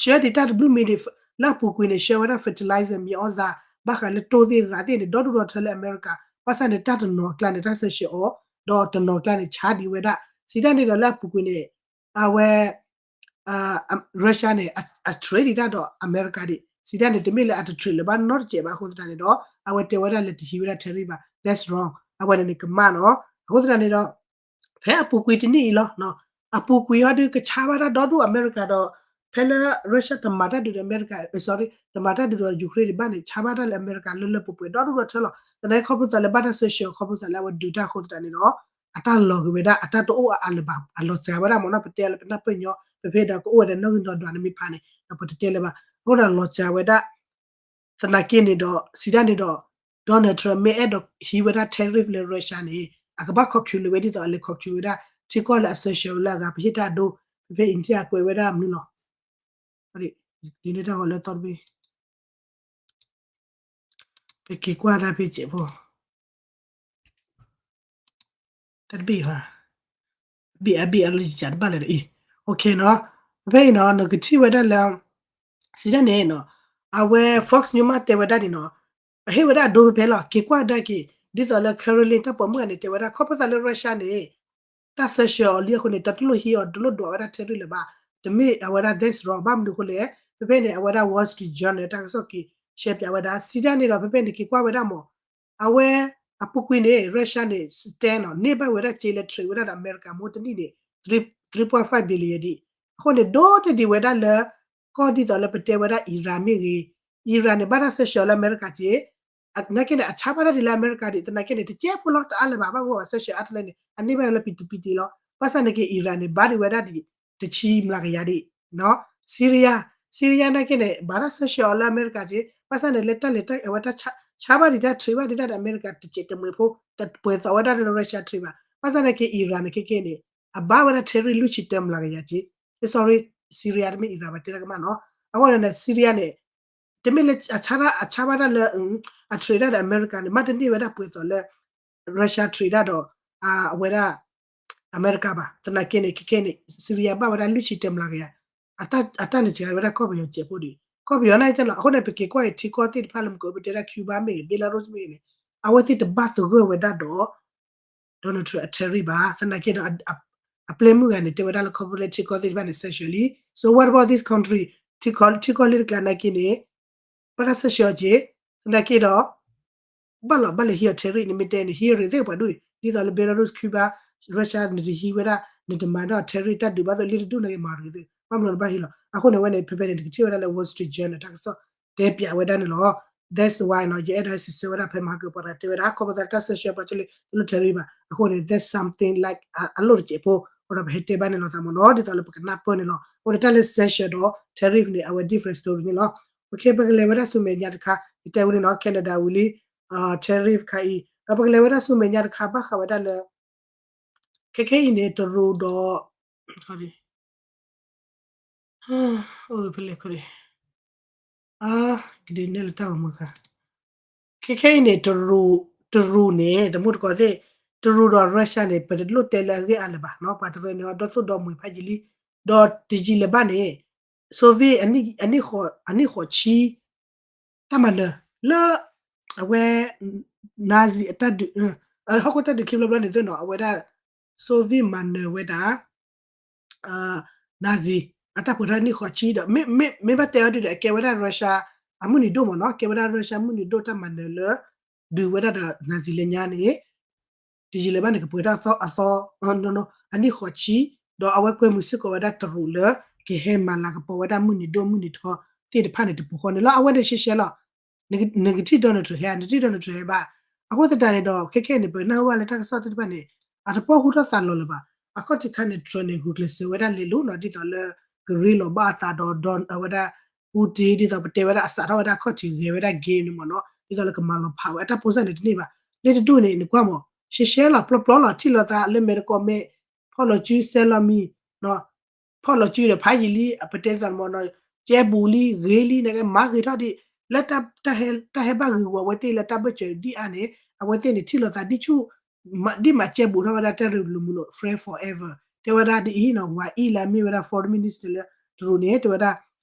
ဆှၢဒံးတၢ်တဘျုးမံၤန့ၣ် လၢအပူၤကွံာ်န့ၣ် ဆှၢဝဲဒၣ် fertilizer မံၤအီၣ်စၢ် ဘၣ်ဃးလၢတိၢ်သ့ၣ်ဂၤသ့ၣ်န့ၣ် ဒီဒူၣ်ဒီထၢလၢအမဲရကၤ ဘၣ်ဆၣ်န့ၣ် တၢ်တနီၤအကျါန့ၣ် တၢ်စၢၤဆှၢအီၤ ဒီးတနီၤအကျါန့ၣ် ဆါဒံးဝဲဒၣ် စံးတၢ်န့ၣ်ဒီးလၢအပူၤကွံာ်န့ၣ် အဝဲ Russia န့ၣ် အ trade ဒံးတၢ်ဒီးအမဲရကၤဒံး စံးတၢ်န့ၣ် တမ့ၢ်လၢအတ trade လၢၤဘၣ်နီတစဲးဘၣ်အဃိသတးန့ၣ်ဒီး အဝဲတဲဝဲဒၣ်လၢတဟံးဝဲဒၣ် tariff ဘၣ် that's wrong အဝဲန့ၣ်န့ၣ်ကမၣ်နီၤ အဃိသတးန့ၣ်ဒီး ဖဲအပူၤကွံာ်တနံၣ်အံၤလီၤ အပူၤကွံာ်ဟီဒုးကဆါဘၣ်တၢ်ဒီဒူၣ်အမဲရကၤဒီး ဖဲလၢ Russia တမၤတၢ်ဒုးဒီးအမဲရကၤ sorry တမၤတၢ်ဒုးဒီး Ukraine ဒံးဘၣ်န့ၣ် ဆါဘၣ်တၢ်လၢအမဲရကၤလၢလၢပှဲၤပှဲၤဒီဒူၣ်ဒီထၢလီၤ သနာ်က့ခီဖျိသးလၢဘၣ်တၢ်ဆၢၣ်ဆၢ ခီဖျိသးလၢအဝဲဒုးတၢ်အဃိသတးန့ၣ်ဒီး အတၢ်လီၤက့ၤဝဲဒၣ် အတၢ်တအိၣ်အလၢၤဘၣ် အလီၤစှၤဝဲဒၣ်မ့ၢ်နီၤ ပတဲလၢပနၢ်ပၢၢ်ညီ ပဖဲဒီးကအိၣ်ဝဲဒီးနီၣ်ဂံၢ်ဒီးဒွးနမ့ၢ်ဖးန့ၣ် ဒီးပတတဲလၢၤဘၣ် အဃိဒီးလီၤစှၤဝဲဒၣ် သနာ်က့န့ၣ်ဒီး စံးတၢ်န့ၣ်ဒီး Donald Trump မ့ၢ်အဲၣ်ဒိးဟံးဝဲဒၣ် tariff လၢ Russia န့ၣ် အကဘၣ် calculate ဝဲဒ်သိးအလဲၤ calculate ဝဲဒၣ် ထံကီၢ်လၢအဆၢၣ်ဆၢလၢအဂၤ ပဟ့ၣ်တၢ်အဒိ ဖဲဖဲ India ကွဲးဝဲဒၣ်မနုၤလီၤ ဒ်န့ၣ်တၢ်ဂီၤလၢသီတဘ့ၣ် ပက့ၤကွၢ်တၢ်ဖဲစဲးဖိ တၢ်တဘ့ၣ်ဘၣ် ဘ့ၣ်အဘ့ၣ်အလီၢ်ယံၤတဘၣ်လၢၤဒီးအံၤ OK နီၤ ဖဲအံၤနီၤ နကထံၣ်ဝဲဒၣ်လၢ စံးတၢ်န့ၣ်နီၤ အဝဲ Fox News မ့ၢ်တဲဝဲဒၣ်န့ၣ်နီၤ အဟ့ၣ်ဝဲဒၣ်အဒိဖဲဖဲလီၤ က့ၤကွၢ်ဒၣ်က့ၤ ဒ်သိးလၢ Kremlin တၢ်ပိာ်မုၣ်ဂၤန့ၣ် တဲဝဲဒၣ် ခီဖျိသးလၢ Russia န့ၣ် တၢ်ဆၢဆၢအီၤလံအဃိန့ၣ် တၢ်တလိၣ်ဟံးအီၤ တလိၣ်ဒွးဝဲဒၣ် tariff လၢၤဘၣ် တမ့ၢ်အဝဲဒၣ် that's wrong ဘၣ်မနုၤအဃိလဲၣ် ဖဲဖဲန့ၣ် အဝဲဒၣ် Wall Street Journal တၢ်ကစီၣ်က့ၤ ရှဲပၠးဝဲဒၣ် စံးတၢ်န့ၣ်ဒီး ဖဲဖဲန့ၣ် က့ၤကွၢ်ဝဲဒၣ်မး အဝဲ အပူၤကွံာ်န့ၣ် Russia န့ၣ် stand နီၤ န့ၢ်ဘၣ်ဝဲဒၣ်စ့လၢ trade ဝဲဒၣ်ဒီးအမဲရကၤမ့ၢ်တနံၣ်န့ၣ် three point five billion ဒံး အဃိန့ၣ် ဒိးန့ၢ်ဒံးဝဲဒၣ်လၢ ကီၢ်ဒ်သိးလၢပတဲဝဲဒၣ် Iran မ့ၢ်ဂ့ၤ Iran န့ၣ် ဘၣ်တၢ်ဆၢဆၢလၢအမဲရကၤက့ၤ သနာ်က့န့ၣ် အဆါဘၣ်တၢ်ဒ်လၢအမဲရကၤဒံး သနာ်က့န့ၣ် တကဲဖိလီၤ တအါလၢၤဘၣ် ဘၣ်ဂီၢ်ဘၣ်ဆၢဆၢအါတလၢန့ၣ် အန့ၢ်ဘၣ်လၢပံတပံတံလီၤ ဘၣ်ဆၣ်သနာ်က့ Iran န့ၣ် ဘၣ်ဒံးဝဲဒၣ်ဒံး တဆံမျးကယၤဒံး Syria Syria သနာ်က့န့ၣ် ဘၣ်တၢ်ဆၢဆၢအီၤလၢအမဲရကၤက့ၤ ဘၣ်ဆၣ်န့ၣ် လၢတၢ်လဲၤတၢ်အဝဲတၢ်ဆါဘၣ်ဒံးတၢ် trade ဘၣ်ဒံးတၢ်ဒီးအမဲရကၤ တစဲးတမှဲၤဖိ တပှဲၤသိးဝဲဒၣ်လၢ Russia trade ဘၣ် ဘၣ်ဆၣ်သနာ်က့ Iran န့ၣ် ခဲကဲန့ၣ် အဘၣ်ဝဲဒၣ် tariff လွံၢ်ဆံတၢမျးကယၤက့ၤ sorry Syria တမ့ၢ် Iran ဘၣ်တဲတၢ်ကမၣ်နီၤ အဃိန့ၣ် Syria န့ၣ် တမ့ၢ်လၢအဆါဘၣ်တၢ်လၢ အ trade တၢ်ဒီးအမဲရကၤန့ၣ် မ့ၢ်တန့ၢ်ဝဲဒၣ်ပှဲၤသိးလၢ Russia trade တၢ်ဒီး အဝဲဒၣ် အမဲရကၤဘၣ် သနာ်က့န့ၣ် ခဲကဲန့ၣ် Syria ဘၣ်ဝဲဒၣ်လွံၢ်ဆံတၢမျးကယၤ အတၢ်န့ၣ်စှၤဝဲဒၣ်ကီၢ်ပယီၤစဲးဖိဒံး ကီၢ်ပယီၤန့ၣ်လီၤ အဃိန့ၣ် ပက့ၤကွၢ်အံၤထံကီၢ်သ့ၣ်တဖၣ်လၢမ့ၢ်ကီး ပတဲဒၣ် Cuba မ့ၢ်ဂ့ၤ Belarus မ့ၢ်ဂ့ၤန့ၣ် အဝဲသ့ၣ်တဘၣ်သဂၢၢ်ဝဲဒၣ်ဒီး Donald Trump အ tariff ဘၣ် သနာ်က့ဒီး အပျဲၢ်မုၣ်ဂၤန့ၣ် တဲဝဲဒၣ်လၢခီဖျိလၢထံကီၢ်သ့ၣ်တဖၣ်န့ၣ် ဆၢဆၢလံ so what about this country ထံကီၢ်လၢတကျါသနာ်က့န့ၣ် ဘၣ်တၢ်ဆၢဆၢအီၤက့ၤ သနာ်က့ဒီး ဘၣ်လီၤဘၣ်လဲၤဟံးအီၤ tariff န့ၣ်မ့ၢ်တဲန့ၣ် ဟံးအရ့ၤသ့ၣ်ပှၤဒူၣ်အံၤ ဒ်သိးလၢ Belarus Cuba Russia နတဟံးဝဲဒၣ် နတမၤဒီး tariff တၢ်ဒုးဘၣ်သိးလၢတဒူၣ်န့ၣ်မၤရ့ၤသ့ၣ် ဘၣ်မနုၤနဘၣ်ဟံးလီၤ အဃိန့ၣ်ဝဲန့ၣ် ဖဲဖဲန့ၣ် နကထံၣ်ဝဲဒၣ်လၢ Wall Street Journal တၢ်ကစီၣ်တဲပၠးဝဲဒၣ်န့ၣ်လီၤ that's why နီၤ ယအဲၣ်ဒိးဟဲစံးဆၢဝဲဒၣ်ဖဲမဟါကပှၤတဂၤတဲဝဲဒၣ် ခီဖျိသးတၢ်ဆၢဆၢပှၤကၠိလံ တလိၣ် tariff ဘၣ် အဃိန့ၣ် that's something like အလိၣ်တစဲးဖိ အဃိဒီးပဟဲတဲဘၣ်န့ၣ်လီၤသးမ့ၢ်နီၤ ဒ်သိးလၢပကနၢ်ပၢၢ်န့ၣ်လီၤ အဃိန့ၣ်တၢ်လၢဆဲးဆၢဒီး tariff န့ၣ် အဝဲ different story န့ၣ်လီၤ ပကလဲၤဝဲဒၣ်ဆူမဲာ်ညါတခါ ယတဲဝဲန့ၣ်နီၤ Canada ဝံၤလံ tariff ခါအံၤ ဒီးပကလဲၤဝဲဒၣ်ဆူမဲာ်ညါတခါ ဘၣ်ဃးဝဲဒၣ်လၢ ခဲခဲအံၤန့ၣ် တရူးဒီး ဖဲလဲၣ် ကဒုးနဲၣ်လၢ တၢ်ဂီၤမူခါ ခဲခဲအံၤန့ၣ် တရူးန့ၣ် တမူတကိးသ့ၣ် တရူးဒီး Russia န့ၣ် ပတလိၣ်တဲလၢအဂ့ၢ်အါလၢၤဘၣ်နီၤ ပှၤတရူးန့ၣ် ဒီသိၣ်ဒီမှံၤဖးယံာ်လံ ဒီးတယံာ်လၢၤဘၣ်န့ၣ် Soviet အနံၣ်ဃိးဆံ တၢ်မၤနၢၤလၢ အဝဲ Nazi အတၢ်ဒုး ဟီၣ်ခိၣ်တၢ်ဒုးခံဘျီဘျီန့ၣ်သ့ၣ်နီၤ အဝဲဒၣ် Soviet မၤနၢၤဝဲဒၣ် Nazi အတၢ်ပှဲၤထီၣ်နံၣ်ဃိးဆံဒီး မ့ၢ်ဘၣ်တဲအီၤဒုးဒီး အကဲဝဲဒၣ် Russia အမုၢ်နံၤဒိၣ်မ့ၢ်နီၤ ကဲဝဲဒၣ် Russia မုၢ်နံၤဒိၣ်တၢ်မၤနၢၤလၢ ဒုးဝဲဒၣ်ဒီး Nazi လၢညါန့ၣ် တယံာ်လၢၤဘၣ်န့ၣ် ကပှဲၤထီၣ်အသီ အနံၣ်ဃိးဆံ ဒီးအဝဲကွဲမုာ်စ့ၢ်ကီးဝဲဒၣ်တရူးလၢ ကဟဲမၤလၤကပီၤဝဲဒၣ်မုၢ်နံၤဒိၣ်မုၢ်နံၤထီသ့ၣ်တဖၣ်န့ၣ် တပူၤဃီန့ၣ်လီၤ အဝဲန့ၣ်ရှဲရှဲလီၤ နကထံၣ် Donald Trump ဟဲ နထံၣ် Donald Trump ဟဲဘၣ် အဃိသတးန့ၣ်ဒီး ခဲခဲန့ၣ် ပနၢ်ဟူဘၣ်လၢတၢ်ကစီၣ်သ့ၣ်တဖၣ်န့ၣ် အတပီၢ်ဟူထီၣ်သးလီၤလၢၤဘၣ် အခီၣ်ထံးခါန့ၣ် Trump န့ၣ် ဂုာ်ကျဲးစၢးဝဲဒၣ်လဲၤလိၤနီၤ ဒ်သိးလၢ ကရ့လိာ်ဘၣ်အသးဒီး အဝဲဒၣ် Putin ဒ်သိးပတဲဝဲဒၣ်အစးထီၣ်ဝဲဒၣ်အခီၣ်ထံးဂဲၤဝဲဒၣ် game န့ၣ်မ့ၢ်နီၤ ဒ်သိးလၢကမၤလီၤဖးဝဲ အတၢ်ဖိစၢ်န့ၣ်တန့ၢ်ဘၣ် လၢတဒူၣ်န့ၣ် နကွၢ်မး ရှဲရှဲလီၤ ပျီပျီလီၤ ထံၣ်လိာ်သးလၢမဲာ်တကိးမဲာ် ဖီၣ်လီၤစု စဲးလီၤမံၤ ဖီၣ်လီၤစုဒီးဖးယံာ်လံ ပတဲသးမ့ၢ်နီၤ ကဲဘူးလံ ဂ့ၤလံ နကမၤဂ့ၤထီၣ်ဒံး လၢတၢ်ဟဲဘၣ်ဂ့ၤဂီၤအဝဲသ့ၣ်လၢတၢ်ဘၢၣ်စၢၤဒ်အါန့ၣ် အဝဲသ့ၣ်န့ၣ် ထံၣ်လိာ်သးဒ်ဆူၣ် ဒ်မးကဲဘူးထီၣ်ဝဲဒၣ်တၢ်ရ့လိာ်မုာ်လိာ် friend forever တဲဝဲဒၣ်ဒ်အံၤနီၤ ဝၤအံၤလၢအမ့ၢ်ဝဲဒၣ် foreign minister လၢတရူးန့ၣ် တဲဝဲဒၣ်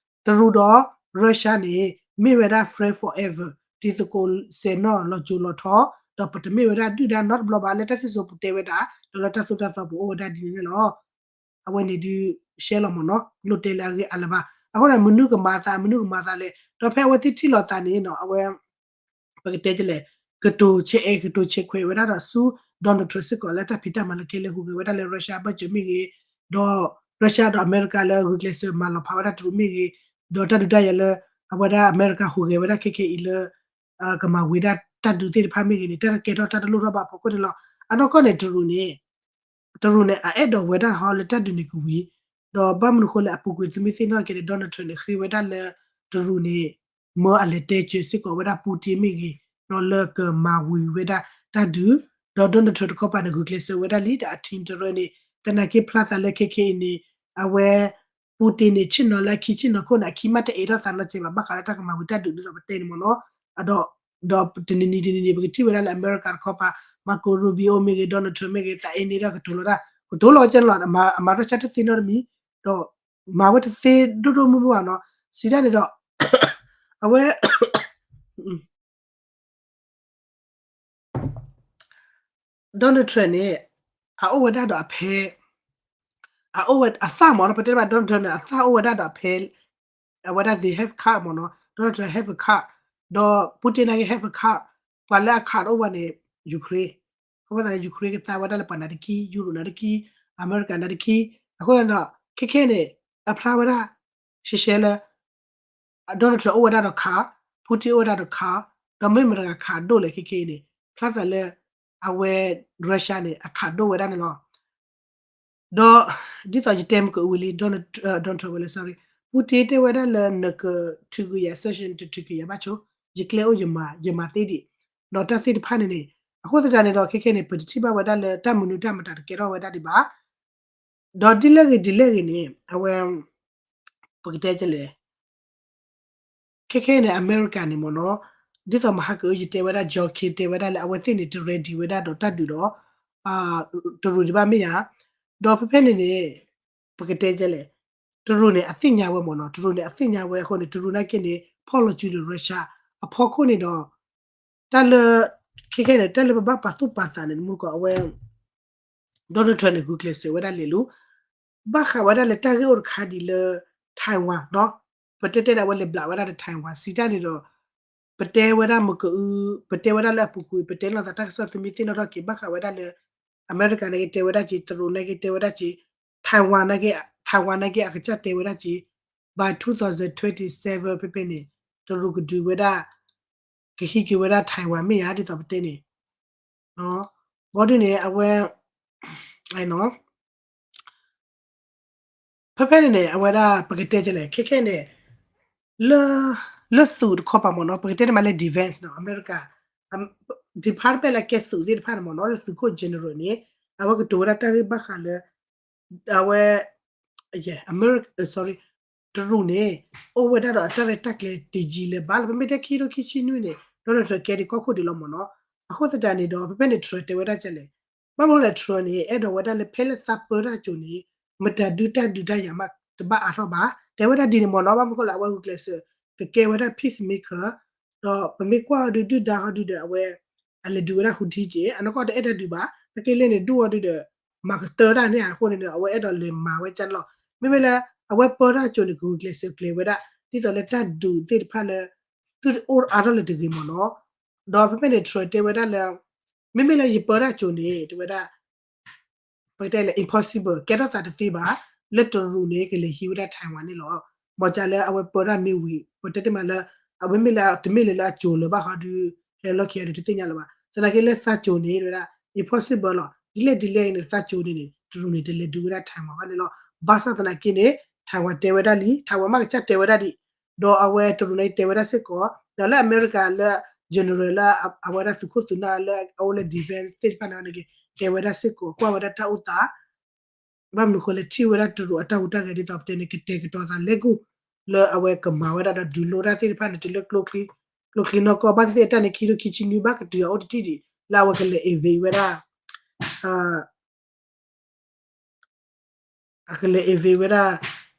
တရူးဒီး Russia န့ၣ် မ့ၢ်ဝဲဒၣ် friend forever တံၤသကိးစဲးနီၣ်လီၤစိၤလီၤထီ ဒီးပတမ့ၢ်ဝဲဒၣ်ဒုၣ်ဒါနီတဘျီဘၣ် လၢတၢ်စံၣ်စိၤပတဲဝဲဒၣ် ဒီးလၢတၢ်သိၣ်တၢ်သီပအိၣ်ဝဲဒၣ်ဒ်န့ၣ်န့ၣ်လီၤ. အဝဲန့ၣ်ဒုး ရှဲလီၤမ့ၢ်နီၤ, လိၣ်တဲလၢအဂ့ၢ်အါလၢၤဘၣ်. အဃိန့ၣ် မနုၤကမၤအသး မနုၤကမၤအသးလဲၣ်, ဒီးဖဲအဝဲသ့ၣ်ထံၣ်လိာ်သးန့ၣ်နီၤ အဝဲ ပကတဲကလဲၣ် ကတိၤဆဲးအဲၣ် ကတိၤဆဲးခွဲးဝဲဒၣ်ဒီးဆူ Donald Trump စ့ၢ်ကီးလၢတၢ်ဖံးတၢ်မၤလၢခဲလၢာ်ဟူးဂဲၤဝဲဒၣ်လၢ Russia ဘၢၣ်စၢၤမ့ၢ်ဂ့ၤ, ဒီး Russia ဒီးအမဲရကၤလၢဂုာ်ကျဲးစၢးမၤလီၤဖးဝဲဒၣ်တရူးမ့ၢ်ဂ့ၤ, ဒီးတၢ်ဒုးတၢ်ယၤလၢ အဝဲဒၣ်အမဲရကၤဟူးဂဲၤဝဲဒၣ်ခဲခဲအံၤလၢ ကမၤဝံၤဒၣ်တၢ်ဒုးသ့ၣ်တဖၣ်မ့ၢ်ဂ့ၤန့ၣ် တၢ်ကဲထီၣ်တၢ်တလိၣ်ထီၣ်ဘၣ်အဖီခိၣ်န့ၣ်လီၤ. အနီၢ်ကီၢ်န့ၣ် တရူးန့ၣ် တရူးန့ၣ် အအဲၣ်ဒိးဝဲဒၣ်ဟီလၢတၢ်ဒုးန့ၣ်ကဝံၤ, ဒီးဘၣ်မနုၤဃိလၢအပူၤကွံာ်သုမ့ၢ်သ့ၣ်နီၣ်က့ၤန့ၣ် Donald Trump န့ၣ် ဃ့ဝဲဒၣ်လၢတရူးန့ၣ် မၢအလဲၤတဲစၢၤစ့ၢ်ကီးဝဲဒၣ် Putin မ့ၢ်ဂ့ၤ, ဒီးလၢကမၤဝံၤဝဲဒၣ်တၢ်ဒုး, ဒီး Donald Trump တခီပၤန့ၣ် ဂုာ်ကျဲးစၢးဝဲဒၣ်လံ ဒီးအ team တရၢန့ၣ် သနာ်က့ဖျါသးလၢခဲခဲအံၤန့ၣ် အဝဲ Putin န့ၣ် ဆ့ၣ်နီၤလၢအခံဆ့ၣ်နီၤခိၣ်န့ၣ် အခံမ့ၢ်တအဲၣ်ထီၣ်သးနီတစဲးဘၣ် ဘၣ်ဃးလၢတၢ်ကမၤဝံၤတၢ်ဒုးဒ်သိးပတဲန့ၣ်မ့ၢ်နီၤ, ဒီး ဒီးတနံၤနံၤတနံၤနံၤ ပကထံၣ်ဝဲဒၣ်လၢအမဲရကၤတခီပၤ Marco Rubio မ့ၢ်ဂ့ၤ Donald Trump မ့ၢ်ဂ့ၤ သးအ့န့ၢ်ဒၣ်ကတိၤလီၤတၢ် ကတိၤလီၤကဲလီၤ အမၤရၢၡါ တသ့နီတမံၤ, ဒီးမၤဝဲတသ့ဒိၣ်ဒိၣ်မုၢ်မုၢ်ဘၣ်နီၤ, စံးဒၣ်န့ၣ်ဒီး အဝဲ Donald Trump န့ၣ် အအိၣ်ဝဲဒၣ်ဒီးအဖဲ အအိၣ်ဝဲအသၣ်မ့ၢ်နီၤ, ပတဲဘၣ် Donald Trump န့ၣ် အသၣ်အိၣ်ဝဲဒၣ်ဒီးအဖဲ အဝဲဒၣ် they have card မ့ၢ်နီၤ, Donald Trump have a card, ဒီး Putin နာ်က့ have a card, ပှၤလၢအ card အိၣ်ဝဲန့ၣ် Ukraine, အဃိသတးန့ၣ် Ukraine ကသါဝဲဒၣ်လၢပှၤနၤတခံ Europe နၤတခံ အမဲရကၤနၤတခံ, အဃိသတးဒီး ခဲခဲန့ၣ် အဖျါဝဲဒၣ် ရှဲရှဲလၢ Donald Trump အိၣ်ဝဲဒၣ်ဒီး card, Putin အိၣ်ဝဲဒၣ်ဒီး card, ဒီးမ့ၢ်မတၤတဂၤ card ဒိၣ်လဲၣ်ခဲခဲအံၤန့ၣ် ဖျါသးလၢ အဝဲ Russia န့ၣ် အ card ဒိၣ်ဝဲဒၣ်န့ၣ်လီၤ. ဒီး ဒ်သိးယတဲမ့ၢ်ကအုဝံၤလံ Donald, Donald Trump ဝဲလၢ sorry, Putin တဲဝဲဒၣ်လၢနကထုးကယၤ sanction တထုးကယၤဘၣ်ဆိ, ယကျဲအိၣ်ယမၤ ယမၤသ့ဒံး, ဒီးတၢ်သ့ၣ်တဖၣ်န့ၣ်န့ၣ် အဃိသတးန့ၣ်ဒီး ခဲခဲန့ၣ် ပတထံၣ်ဘၣ်ဝဲဒၣ်လၢတၢ်မနုၤတၢ်မတၤတကဲထီၣ်ဝဲဒၣ်ဒံးဘၣ် ဒီးဒ်လဲၣ်ဂ့ၤဒ်လဲၣ်ဂ့ၤန့ၣ် အဝဲ ပကတဲကလဲၣ် ခဲခဲန့ၣ် အမဲရကၤန့ၣ်မ့ၢ်နီၤ, ဒ်သိးမဟါကအု ယတဲဝဲဒၣ် John Kerry တဲဝဲဒၣ်လၢ အဝဲသ့ၣ်န့ၣ် တ ready ဝဲဒၣ်ဒီးတၢ်ဒုးဒီး တရူးဒံးဘၣ်မ့ၢ်ဧါ, ဒီးဖဲဖဲန့ၣ်န့ၣ် ပကတဲကလဲၣ်, တရူးန့ၣ် အသ့ၣ်ညါဝဲမ့ၢ်နီၤ, တရူးန့ၣ် အသ့ၣ်ညါဝဲအဃိန့ၣ် တရူးနာ်က့န့ၣ် ဖီၣ်လီၤစုဒီး Russia အဖီခိၣ်န့ၣ်ဒီး တၢ်လၢ ခဲခဲန့ၣ် တၢ်လၢပဘၣ်ပာ်သူၣ်ပာ်သးန့ၣ် မုၢ်ကီးအဝဲ Donald Trump န့ၣ် ဂုာ်ကျဲးစၢးဝဲဒၣ်လဲၤလူၤ ဘၣ်ဃးဝဲဒၣ်လၢတၢ်ဂ့ၢ်အိၣ်တခါဒ်လၢ Taiwan နီၤ, ပတဲတဲန့ၣ် အဝဲလဲၤဘျးဝဲဒၣ်ဒီး Taiwan စံးတၢ်န့ၣ်ဒီး ပတဲဝဲဒၣ်မ့ၢ်ကအု ပတဲဝဲဒၣ်လၢအပူၤကွံာ် ပတဲလိာ်သးတၢ်ကစီၣ်သုမ့ၢ်သ့ၣ်နီၣ်ထီၣ်က့ၤ ဘၣ်ဃးဝဲဒၣ်လၢ အမဲရကၤနာ်က့တဲဝဲဒၣ်က့ၤ တရူးနာ်က့တဲဝဲဒၣ်က့ၤ Taiwan နာ်က့ Taiwan နာ်က့အကစၢ်တဲဝဲဒၣ်က့ၤ by two thousand twenty-seven ဖဲဖဲန့ၣ် တရူးကဒုးဝဲဒၣ် ကဟံးက့ၤဝဲဒၣ် Taiwan မ့ၢ်ဧါ ဒ်သိးပတဲန့ၣ် ဘီဒုန့ၣ် အဝဲ ဖဲဖဲန့ၣ်န့ၣ် အဝဲဒၣ် ပကတဲကလဲၣ် ခဲခဲန့ၣ် လၢ လၢသုးတခီပၤမ့ၢ်နီၤ ပကတဲန့ၣ်မးလၢ defense နီၤ အမဲရကၤ department လၢကဲသုးသ့ၣ်တဖၣ်န့ၣ်မ့ၢ်နီၤ လၢသုးခိၣ် general န့ၣ် အဝဲကတိၤဝဲဒၣ်တၢ်ဂ့ၢ်ဘၣ်ဃးလၢ အဝဲ အမဲရကၤ sorry တရူးန့ၣ် အိၣ်ဝဲဒၣ်ဒီးအတၢ်ရဲၣ်တၢ်ကျဲၤတယံာ်လၢၤဘၣ်လၢ ပမ့ၢ်တဲခံကထိခံဆံနွံန့ၣ် Donald Trump ကဲဒ်ကီၢ်ခိၣ်ဒံးလီၤမ့ၢ်နီၤ. အဃိသတးန့ၣ်ဒီး ဖဲဖဲန့ၣ် Trump တဲဝဲဒၣ်ကလဲၣ် ဘၣ်မနုၤလဲၣ် Trump န့ၣ် အဲၣ်ဒိးဝဲဒၣ်လၢဖဲလၢသးပၢတၢ်ကၠိၤန့ၣ် မတၤဒုတၢ်ဒုးတၢ်ယၤမး တဘၣ်အါထီၣ်ဘၣ် တဲဝဲဒၣ်ဒ်န့ၣ်မ့ၢ်နီၤ. ဘၣ်မနုၤဃိလၢအဝဲဂုာ်ကျဲးစၢး ကကဲဝဲဒၣ် peacemaker ဒီးပမ့ၢ်ကွၢ်အီၤဒုးဒုၣ်ဒါဟီဒုးဒီး အဝဲ အလဲၤဒုးဝဲဒၣ် Houthi က့ အနီၢ်ကီၢ်တအဲၣ်တၢ်ဒုးဘၣ် နာ်က့လဲၣ်န့ၣ် ဒုၣ်အီၤဒုးဒီး မၤကတၢၢ်တၢ်န့ၣ်အဃိန့ၣ်ဒီး အဝဲအဲၣ်ဒိးလဲၤမၤဝဲကၢ်လီၤ. မ့မ့ၢ်လၢ အဝဲပၢတၢ်ကၠိၤန့ၣ် ကဂုာ်ကျဲးစၢးကျဲၤဝဲဒၣ် ဒ်သိးလၢတၢ်ဒုးသ့ၣ်တဖၣ်လၢ သုတအိၣ်အါထီၣ်လၢၤတဂ့ၤမ့ၢ်နီၤ. ဒီးဖဲဖဲန့ၣ် Trump တဲဝဲဒၣ်လၢ မ့မ့ၢ်လၢယပၢတၢ်ကၠိၤန့ၣ် တဲဝဲဒၣ် ပကတဲလၢ impossible ကဲထီၣ်သးတသ့ဘၣ် လၢတရူးန့ၣ် ကလဲၤဟံးဝဲဒၣ် Taiwan န့ၣ်လီၤ. မ်ကၢ်လၢအဝဲပၢတၢ်မ့ၢ်ဝံၤ ပတဲတ့ၢ်မးလၢ အဝဲမ့ၢ်လၢ တမ့ၢ်လၢလၢအကၠိၤလၢၤဘၣ်ဃီဒုး ဟဲလီၢ်ခံဂၤဒုးတသ့ၣ်ညါလၢၤဘၣ်. သနာ်က့လၢသးကၠိၤန့ၣ် တဲဝဲဒၣ် impossible လီၤ. ဒ်လဲၣ်ဒ်လဲၣ်န့ၣ် သးကၠိၤန့ၣ်န့ၣ် တရူးန့ၣ် တလဲၤဒုးဝဲဒၣ် Taiwan ဘၣ်န့ၣ်လီၤ. ဘၣ်ဆၣ်သနာ်က့န့ၣ် Taiwan တဲဝဲဒၣ်လံ Taiwan မ့ၢ်ကစၢ်တဲဝဲဒၣ်ဒံး ဒီးအဝဲတရူးန့ၣ်တဲဝဲဒၣ်စ့ၢ်ကီး ဒီးလၢအမဲရကၤလၢ general လၢအဝဲဒၣ်သုးခိၣ်သုးနၢ်လၢအအိၣ်လၢ defense သ့ၣ်တဖၣ်န့ၣ်န့ၣ် တဲဝဲဒၣ်စ့ၢ်ကီး ကွၢ်ဝဲဒၣ်တၢ်အိၣ်သး ဘၣ်မနုၤဃိလၢထံၣ်ဝဲဒၣ်တရူးအတၢ်ဟူးတၢ်ဂဲၤဒ်သိးပတဲန့ၣ် ကတဲာ်ကတီၤသးလဲၤကူၣ် လၢအဝဲကမၤဝဲဒၣ်ဒီးဒုးလိတၢ်သ့ၣ်တဖၣ်န့ၣ် တုၤလၢကျိချံ ကျိချံနီၢ်ကီၢ် ဘၣ်သ့ၣ်သ့ၣ်တၢ်န့ၣ်ခံကထိခံဆံနွံဘၣ်ကတုၤအအိၣ်တထံၣ်ဒံး လၢအဝဲကလဲၤ invade ဝဲဒၣ် အကလဲၤ invade ဝဲဒၣ်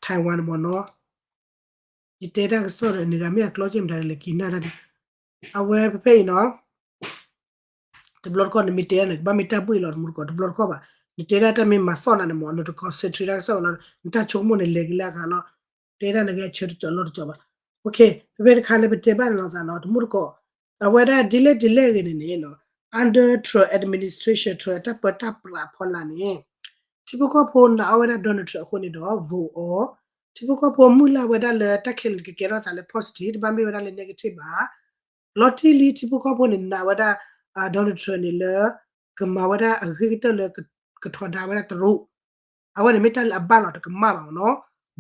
Taiwan န့ၣ်မ့ၢ်နီၤ. ယတဲတၢ်ကစီၣ်ဒီး နဂၤမ့ၢ်အကျီက့မတၤလဲၣ်က့ၤနၢ်တၢ်ဒံး အဝဲဖဲဖဲအံၤနီၤ တဘျီတခီၣ်နမ့ၢ်တဲဒၣ်န့ၣ် ကဘၣ်မ့ၢ်တၢ်ဘှ့ၣ်လီၤ တမူတကိး တဘျီတခီၣ်ဘၣ်. နတဲဒၣ်တၢ်မ့ၢ်မၤသီၣ်နၤန့ၣ်မ့ၢ် နတ concentrate တၢ်ကစီၣ်လီၤ နတၢ်ဆိကမိၣ်န့ၣ်လဲၤက့ၤလၢအဂၤလီၤ. တဲဒၣ်နကဲဆၢတကၠီၤလီၢ်တကၠီၤဘၣ်. ဖဲဖဲတခါလၢပတဲဘၣ်န့ၣ်လီၤသးနီၤ တမူတကိး အဝဲဒၣ်ဒ်လဲၣ်ဒ်လဲၣ်ဂ့ၤန့ၣ်န့ၣ် under Trump administration Trump အတၢ်ပၢတၢ်ပြးဖီလာ်န့ၣ် ထံဖိကီၢ်ဖိနာ်အီၤဝဲဒၣ် Donald Trump အဃိန့ၣ်ဒီး vote အီၤ ထံဖိကီၢ်ဖိမုၢ်လၢ်ဝဲဒၣ်လၢတၢ်ခဲလၢာ်န့ၣ် ကကဲထီၣ်သးလၢ positive တဘၣ်မ့ၢ်ဝဲဒၣ်လၢ negative ဘၣ်. လီၤတံၢ်လံထံဖိကီၢ်ဖိန့ၣ်နာ်ဝဲဒၣ် Donald Trump န့ၣ်လၢ ကမၤဝဲဒၣ်အဂ့ၤကတၢၢ်လၢ ကထီဒါဝဲဒၣ်တရူး အဝဲန့ၣ်မ့ၢ်တၢ်လၢအဘၣ်လီၤတကမၣ်ဘၣ်မ့ၢ်နီၤ.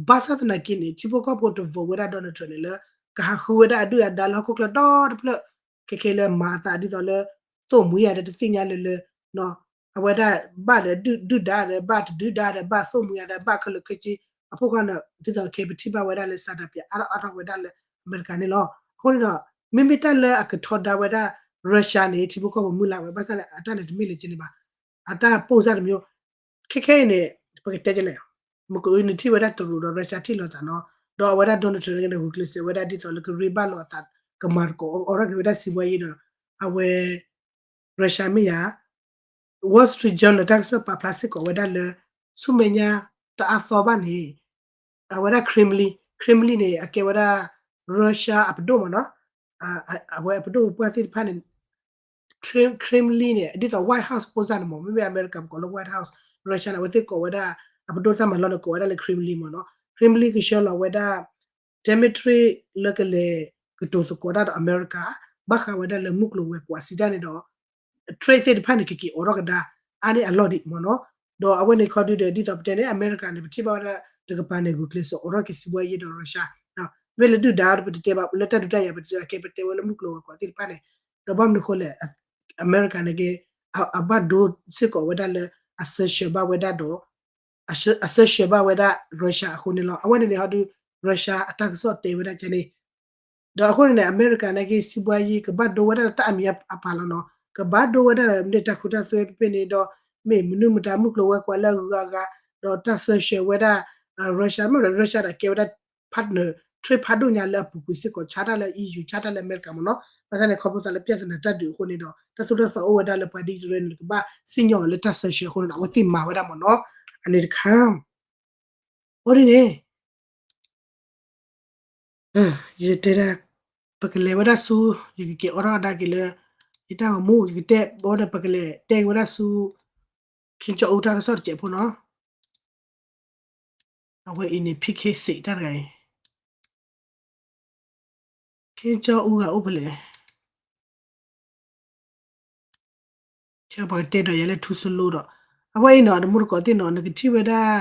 ဘၣ်ဆၣ်သနာ်က့န့ၣ် ထံဖိကီၢ်ဖိတ vote ဝဲဒၣ် Donald Trump န့ၣ်လၢ ကဟးဃုဝဲဒၣ်အဒုၣ်အဒါလၢဟီၣ်ခိၣ်ချၢဒီတဖျၢၣ် ခဲခဲလၢမၤအသးဒ်သိးလၢ သိၣ်မှံၤယၤဒီးတသ့ၣ်ညါလၢလၢ အဝဲဒၣ်ဘၣ်ဒီးဒုၣ်ဒါဒီး ဘၣ်တဒုၣ်ဒါဒီး ဘၣ်သိၣ်မှံၤယၤဒီး ဘၣ်ခဲလၢာ်ခဲဆ့ အဖီခိၣ်န့ၣ် ဒ်သိးခဲအံၤပထံၣ်ဘၣ်ဝဲဒၣ်လၢ စးဒၤပၠးအါထီၣ်အါထီၣ်ဝဲဒၣ်လၢအမဲရကၤန့ၣ်လီၤ. အဃိန့ၣ်ဒီး မ့မ့ၢ်တၢ်လၢအကထီဒါဝဲဒၣ် Russia န့ၣ် ထံဖိကီၢ်ဖိမုၢ်လၢ်ဝဲ ဘၣ်ဆၣ်လၢအတၢ်န့ၣ်တမ့ၢ်လၢကန့ၣ်ဘၣ်. အတၢ်ပိၢ်စၢ်တမံၤ ခဲခဲအံၤန့ၣ် ပကတဲကလဲၣ် မ့ၢ်ကအုနထံၣ်ဝဲဒၣ်တရူးဒီး Russia ထံၣ်လိာ်သးနီၤ ဒီးအဝဲဒၣ် Donald Trump န့ၣ် ဂုာ်ကျဲးစၢးဝဲဒၣ်ဒ်သိးလၢကရ့ဘၣ်လိာ်အသး ကမၤသကိးအိးထီၣ်က့ၤဝဲဒၣ်စံးဘှါယံၤဒီး အဝဲ Russia မ့ၢ်ယၤ Wall Street Journal တၢ်ကစီၣ်ပာ်ဖျါစ့ၢ်ကီးဝဲဒၣ်လၢ ဆူမဲာ်ညါတအါသီဘၣ်န့ၣ် အဝဲဒၣ် Kremlin, Kremlin န့ၣ် အကဲဝဲဒၣ် Russia အပဒိၣ်မ့ၢ်နီၤ အဝဲအပဒိၣ်ပှၢ်သ့ၣ်တဖၣ်န့ၣ် Kremlin န့ၣ် ဒ်သိး White House ဖိစၢ်န့ၣ်မ့ၢ် မ့မ့ၢ်အမဲရကၤပကိးလၢ White House, Russia န့ၣ် အဝဲသ့ၣ်ကိးဝဲဒၣ် အပဒိၣ်တၢ်မၤလီၢ်န့ၣ် ကိးဝဲဒၣ်လၢ Kremlin မ့ၢ်နီၤ Kremlin ကဆှၢလီၤဝဲဒၣ် Dmitry လၢကလဲၤကတိၤသကိးတၢ်ဒီးအမဲရကၤ ဘၣ်ဃးဝဲဒၣ်လၢမုၢ်ကျိၤဝဲၤကွာ်စံးတၢ်န့ၣ်ဒီး trade သ့ၣ်တဖၣ်န့ၣ် ကက့ၤအိးထီၣ်ကဒါ အါန့ၢ်အလီၢ်ဒံးမ့ၢ်နီၤ ဒီးအဝဲန့ၣ်ခီဒုဒီး ဒ်သိးပတဲန့ၣ် အမဲရကၤန့ၣ် ပထံၣ်ဘၣ်ဝဲဒၣ်တကပၤန့ၣ် ဂုာ်ကျဲးစၢးအိးထီၣ်က့ၤစံးဘှါယံၤဒီး Russia မ့ၢ်လၢဒုၣ်ဒါဒီး ပတတဲဘၣ်လၢတၢ်ဒုးတၢ်ယၤ ပတဲကဲပတဲဝဲလၢမုၢ်ကျိၤဝဲၤကွာ်သ့ၣ်တဖၣ်န့ၣ် ဒီးဘၣ်မနုၤဃိလဲၣ် အမဲရကၤန့ၣ်က့ အဘၣ်ဒိစ့ၢ်ကီးဝဲဒၣ်လၢ အစၢဆှၢဘၣ်ဝဲဒၣ်ဒီး အစၢဆှၢဘၣ်ဝဲဒၣ် Russia အဃိန့ၣ်လီၤ. အဝဲန့ၣ်န့ၣ်ဟီဒု Russia အတၢ်ကစီၣ်တဲဝဲဒၣ်ကန့ၣ် ဒီးအဃိန့ၣ်န့ၣ် အမဲရကၤန့ၣ်က့ စံးဘှါယံၤ ကဘၣ်ဒိဝဲဒၣ်လၢတၢ်အမံၤအပာ်လီၤနီၤ ကဘၣ်ဒိဝဲဒၣ်လၢမ့ၢ်တၢ်ဃူတၢ်သွဲဖဲဖဲန့ၣ်ဒီး မ့ၢ်မနုၤမတၤမုၢ်ကျိၤဝဲၤကွာ်လၢအဂုၤအဂၤ ဒီးတၢ်စၢဆှၢဝဲဒၣ် Russia မ့ၢ်ဒီး Russia ဒီးကဲဝဲဒၣ် partner trade ဖးဒိၣ်ညါလၢအပူၤကွံာ်စ့ၢ်ကီး ဆါတၢ်လၢ E U ဆါတၢ်လၢအမဲရကၤမ့ၢ်နီၤ ဘၣ်ဆၣ်န့ၣ် ခီဖျိသးလၢ ပြဿနာ တၢ်ဒုးအဃိန့ၣ်ဒီး တၢ်သိၣ်တၢ်သီအိၣ်ဝဲဒၣ်လၢပှၤဒ်အံၤတရၢန့ၣ် ကဘၣ်စံၣ်ညီၣ်အီၤလၢတၢ်စၢဆှၢအဃိန့ၣ်ဒီး အဝဲသ့ၣ်မၤဝဲဒၣ်မ့ၢ်နီၤ အန့ၣ်တခါ အဃိန့ၣ်န့ၣ် ယတဲဒၣ် ပကလဲၤဝဲဒၣ်ဆူ ယကက့ၤအိးထီၣ်ကဒါက့ၤလၢ ယတၢ်ဂီၤမူ ယကတဲဘၣ်ဒီး ပကလဲၤတဲက့ၤဝဲဒၣ်ဆူ Kim Jong Un တၢ်ကစီၣ်တစဲးဖိနီၤ အဝဲအံၤန့ၣ် P K six တၢ်တဂၤအံၤ Kim Jong Un ဂၤအိၣ်ဖဲလဲၣ် ပကတဲဒီးယၤလၢထူစလိဒီး အဝဲအံၤနီၤ တမူတကိးသ့ၣ်နီၤ နကထံၣ်ဝဲဒၣ်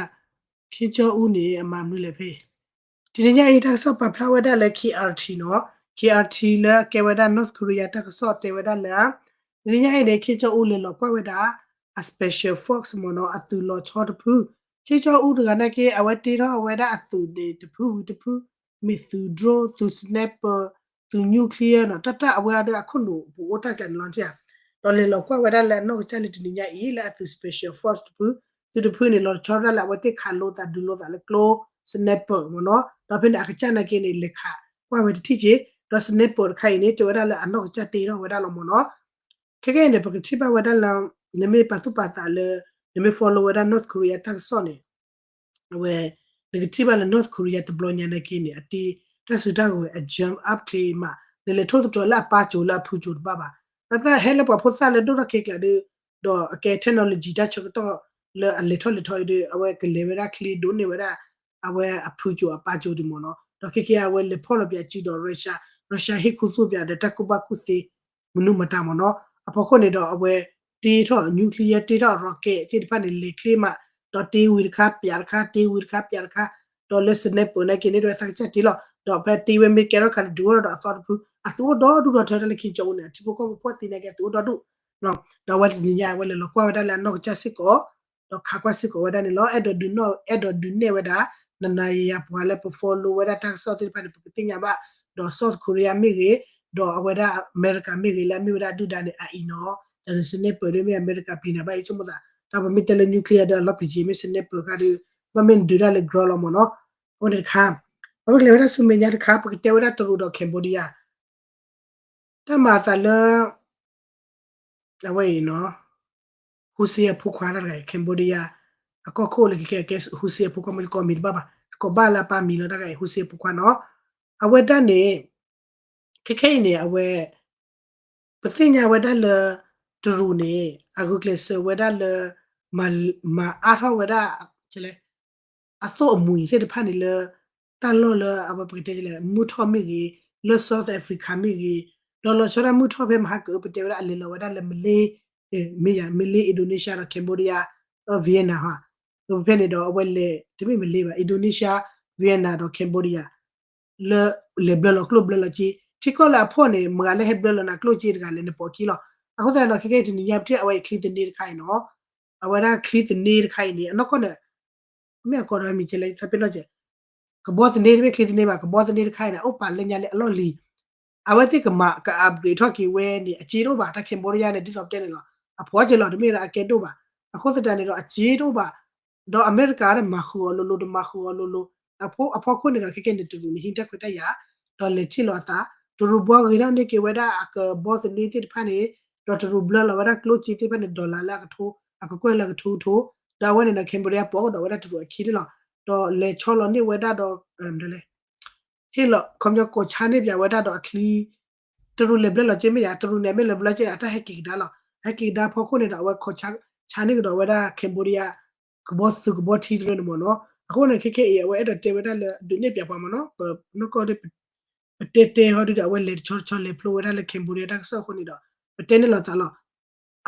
Kim Jong Un န့ၣ် အမၤမနုၤလဲၣ်ဖဲ တနံၤညါအံၤ တၢ်ကစီၣ်ပာ်ဖျါဝဲဒၣ်လၢ K R T နီၤ K R T လၢအကဲဝဲဒၣ် North Korea တၢ်ကစီၣ်တဲဝဲဒၣ်လၢ တနံၤညါအံၤန့ၣ် Kim Jong Un လဲၤလီၤကွၢ်ဝဲဒၣ် အ special force မ့ၢ်နီၤ အသုးလီၤဆီတဖု Kim Jong Un တဂၤနာ်က့ အဝဲတ့ထီၣ်ဝဲဒၣ်အသုးန့ၣ်တဖုဝံၤတဖု မ့ၢ်သုး drone သုး sniper သုး nuclear နီၤ တၢ်တၢ်အဝဲအဒၢအခိၣ်နူာ်ပူၤအိၣ်တၢ်ကျဲန့ၣ်လီၤ ဒီးလဲၤလီၤကွၢ်ဝဲဒၣ်လၢအနီၢ်ကစၢ်လၢတနံၤညါအံၤ လၢအသုး special force တဖု သုးတဖုန့ၣ် လီၤဆီဒၣ်လၢအဝဲသ့ၣ်ခးလိာ်သးဒုးလိာ်သးလၢကျိ sniper မ့ၢ်နီၤ ဒီးဖဲန့ၣ် အကစၢ်နာ်က့န့ၣ် လဲၤခးကွၢ်ဝဲတထံၣ်က့ၤ ဒီး sniper တခါအံၤန့ၣ် တဲဝဲဒၣ်လၢအနီၢ်ကစၢ်တ့ထီၣ်ဝဲဒၣ်လီၤမ့ၢ်နီၤ ခဲကဲအံၤန့ၣ် ပကထံၣ်ဘၣ်ဝဲဒၣ်လၢ နမ့ၢ်ပာ်သူၣ်ပာ်သးလၢ နမ့ၢ် follow ဝဲဒၣ် North Korea တၢ်ကစီၣ်န့ၣ် အဝဲ နကထံၣ်ဘၣ်လၢ North Korea တဘျီညါနာ်က့န့ၣ် အတ့ တၢ်စုတၢ်ကဝဲၤအ jump up ချ့မး နလဲၤထိၣ်သတြီၤလၢအပၢ်စိၤလၢအဖုစိၤတဘၣ်ဘၣ် ဒီးဖဲဟဲလၢပှၤဖိသၣ်လၢဒိၣ်ထီၣ်ခဲကျါဒီး ဒီးအကဲ technology တၢ်ဆၢကတီၢ်လၢအလဲၤထီၣ်လဲၤထီအံၤဒီး အဝဲကလဲၤဝဲဒၣ်ချ့ဒိးန့ၢ်ဝဲဒၣ် အဝဲအဖုစိၤအပၢ်စိၤဒ်မ့ၢ်နီၤ ဒီးခဲကဲအဝဲလဲၤဖီၣ်လီၤပၠးစုဒီး Russia ဟ့ၣ်ခူသူၣ်ပၠးဒီးတၢ်ကူၣ်ဘၣ်ကူၣ်သ့ မနုၤမတၤမ့ၢ်နီၤ အဖီခိၣ်န့ၣ်ဒီးအဝဲတ့ထီၣ် nuclear တ့ထီၣ် rocket သ့ၣ်တဖၣ်န့ၣ် လဲၤချ့မး ဒီးတ့ဝံၤတခါပၠးတခါ တ့ဝံၤတခါပၠးတခါ ဒီးလၢ sniper နာ်က့န့ၣ် တဝဲသးကစၢ်တ့လီၤ ဒီးဖဲတ့ဝဲမ့ၢ်ကဲထီၣ်ခါန့ၣ် ဒုးအိၣ်ထီၣ်ဒီးအသီတဖု အသုးအိၣ်ဒီဒူၣ်ဒီထၢတၢ်လၢ Kim Jong Un န့ၣ် အထံဖိကီၢ်ဖိဖီၣ်သံနာ်က့ အသုးအိၣ်ဒီဒူၣ် ဒီးအဝဲတနံၤညါအဝဲလဲၤလီၤကွၢ်ဝဲဒၣ်လၢအနီၢ်ကစၢ်စ့ၢ်ကီး ဒီးခးကွၢ်စ့ၢ်ကီးဝဲဒၣ်န့ၣ်လီၤ အဲၣ်ဒိးဒုးနဲၣ် အဲၣ်ဒိးဒုးနဲၣ်ဝဲဒၣ် နနၤယၤယၤပှၤလၢပ follow ဝဲဒၣ်တၢ်ကစီၣ်သ့ၣ်တဖၣ်န့ၣ် ပကသ့ၣ်ညါဘၣ် ဒီး South Korea မ့ၢ်ဂ့ၤ ဒီးအဝဲဒၣ်အမဲရကၤမ့ၢ်ဂ့ၤ လၢအမ့ၢ်ဝဲဒၣ်ဒုၣ်ဒါန့ၣ် အအံၤနီၤ ဒီး sniper ဒ်မ့ၢ်အမဲရကၤပျံၤနၤဘၣ်အံၤ ဆိကမိၣ်သး တၢ်ပမ့ၢ်တဲလၢ nuclear ဒီးအလီၢ်ပျံၤက့ၤ မ့ၢ် sniper ခါဒီး ဘၣ်မ့ၢ်နဒုးတၢ်လၢ ground လီၤမ့ၢ်နီၤ အဝဲန့ၣ်တခါ အဝဲကလဲၤဝဲဒၣ်ဆူမဲာ်ညါတခါ ပကတဲဝဲဒၣ်တရူးဒီး Cambodia တၢ်မၤအသးလၢ အဝဲအံၤနီၤ ဟူစ့အဖိခွါတၢ်တဂၤအံၤ Cambodia အကီၢ်ခိၣ်လၢခဲခဲကဲ ဟူစ့အဖိခွါ မ့ၢ်ကိးမံၤတဘၣ်ဘၣ် ကကိးဘၣ်လၢအပၢ်မံၤလီၤ တၢ်ဂၤအံၤ ဟူစ့အဖိခွါနီၤ အဝဲဒၣ်န့ၣ် ခဲခဲအံၤန့ၣ် အဝဲ ပသ့ၣ်ညါဝဲဒၣ်လၢ တရူးန့ၣ် အဂုာ်ကျဲးစၢးဝဲဒၣ်လၢ မၤအါထီၣ်ဝဲဒၣ် အသိၣ်အမှံၤသ့ၣ်တဖၣ်န့ၣ်လၢ တၢ်လီၢ်လၢအဝဲပကတဲလဲၣ် မုၢ်ထီၣ်မ့ၢ်ဂ့ၤ, လၢ South Africa မ့ၢ်ဂ့ၤ, ဒီးလီၤဆီဒၣ်မုၢ်ထီၣ်ဖဲမဟါကၢၤ ပတဲဝဲဒၣ်အလဲၤလီၤဝဲဒၣ်လၢ Malay မ့ၢ်ယၤ Malay Indonesia ဒီး Cambodia, Vietnam ဟါ, ဖဲန့ၣ်ဒီးအဝဲလဲၤ တမ့ၢ် Malay ဘၣ် Indonesia, Vietnam ဒီး Cambodia လၢ လဲၤဘျၢလီၤကျိၣ်ဘျၢလီၤစ့, ထံကီၢ်လၢအဖှီၣ်န့ၣ် မတၤလၢဟဲဘျၢလီၤနၤကျိၣ်စ့တဂၤလဲၣ် နပိာ်ခံလီၤ. အဃိသတးဒီး ခဲခဲအံၤတနံၤညါပထံၣ်အဝဲအံၤချံသန့တခါအံၤနီၤ, အဝဲဒၣ်ချံသန့တခါအံၤန့ၣ် အနီၢ်ကီၢ်န့ၣ် မ့ၢ်အကိးဒီးမံၤကဲလဲၣ် သးပ့ၤနီၣ်ကဲ, ကဘီသန့တမ့ၢ်ချံသန့ဘၣ် ကဘီသန့တခါအံၤန့ၣ် အိၣ်ပာ်လၢညါလၢအလီၢ်လံၤ, အဝဲသ့ၣ်ကမၤ က upgrade ထီၣ်က့ၤဝဲန့ၣ် အစ့တအိၣ်ဘၣ် တၢ် Cambodia န့ၣ် ဒ်သိးပတဲန့ၣ်လီၤ, အဖှီၣ်ကဲလီၤ တမ့ၢ်လၢအကဲဒိၣ်ဘၣ်, အဃိသတးန့ၣ်ဒီး အစ့တအိၣ်ဘၣ်, ဒီးအမဲရကၤဒီးမၤဃုာ်အီၤလိၤလိၤ တမၤဃုာ်အီၤလိၤလိၤ, အဖီခိၣ်န့ၣ်ဒီး ခဲခဲန့ၣ် တရူးန့ၣ် ဟံးတၢ်ခွဲးတၢ်ယာ်, ဒီးလဲၤထံၣ်လီၤအသး, တရူးဘှီဂ့ၤထီၣ်န့ၢ်က့ၤဝဲဒၣ်အကဘီသန့သ့ၣ်တဖၣ်န့ၣ်, ဒီးတရူးဘျၢလီၤဝဲဒၣ်ကျိၣ်စ့သ့ၣ်တဖၣ်န့ၣ် dollar လၢအကထိ, အကကွဲၢ်လၢအကထိကထိ, ဒီးအဝဲန့ၣ်ဒီး Cambodia ပိာ်ကဒီးဝဲဒၣ်တရူးအခံန့ၣ်လီၤ, ဒီးလဲၤဆီလီၤန့ၢ်ဝဲဒၣ်ဒီး ဟ့ၣ်လီၤ ခီပညီကိးဆါန့ၢ်ပၠးဝဲဒၣ်ဒီးအချံ, တရူးလဲၤဘျၢလီၤစ့မ့ၢ်ယါ, တရူးန့ၣ် အမ့ၢ်လဲၤဘျၢစ့န့ၣ် အတၢ်ဟဲက့ၤကဒါလီၤ. ဟဲက့ၤကဒါဖီခိၣ်န့ၣ်ဒီး အဝဲခီဆါန့ၢ်ကဒီးဝဲဒၣ် Cambodia ကဘီသုးကဘီထံတရူးန့ၣ်မ့ၢ်နီၤ. အဃိန့ၣ် ခဲခဲအံၤ အဝဲအဲၣ်ဒိးတဲဝဲဒၣ်လၢ ဒုးနဲၣ်ပၠးပှၤမ့ၢ်နီၤ, ပနီၢ်ကီၢ်ဒီး ပတဲတဲဟီဒုဒီး အဝဲလဲၤတဆီတဆီလဲၤဖျိဝဲဒၣ်လၢ Cambodia တၢ်ကစီၣ်အဃိန့ၣ်ဒီး ပတဲန့ၢ်လိာ်သးလီၤ.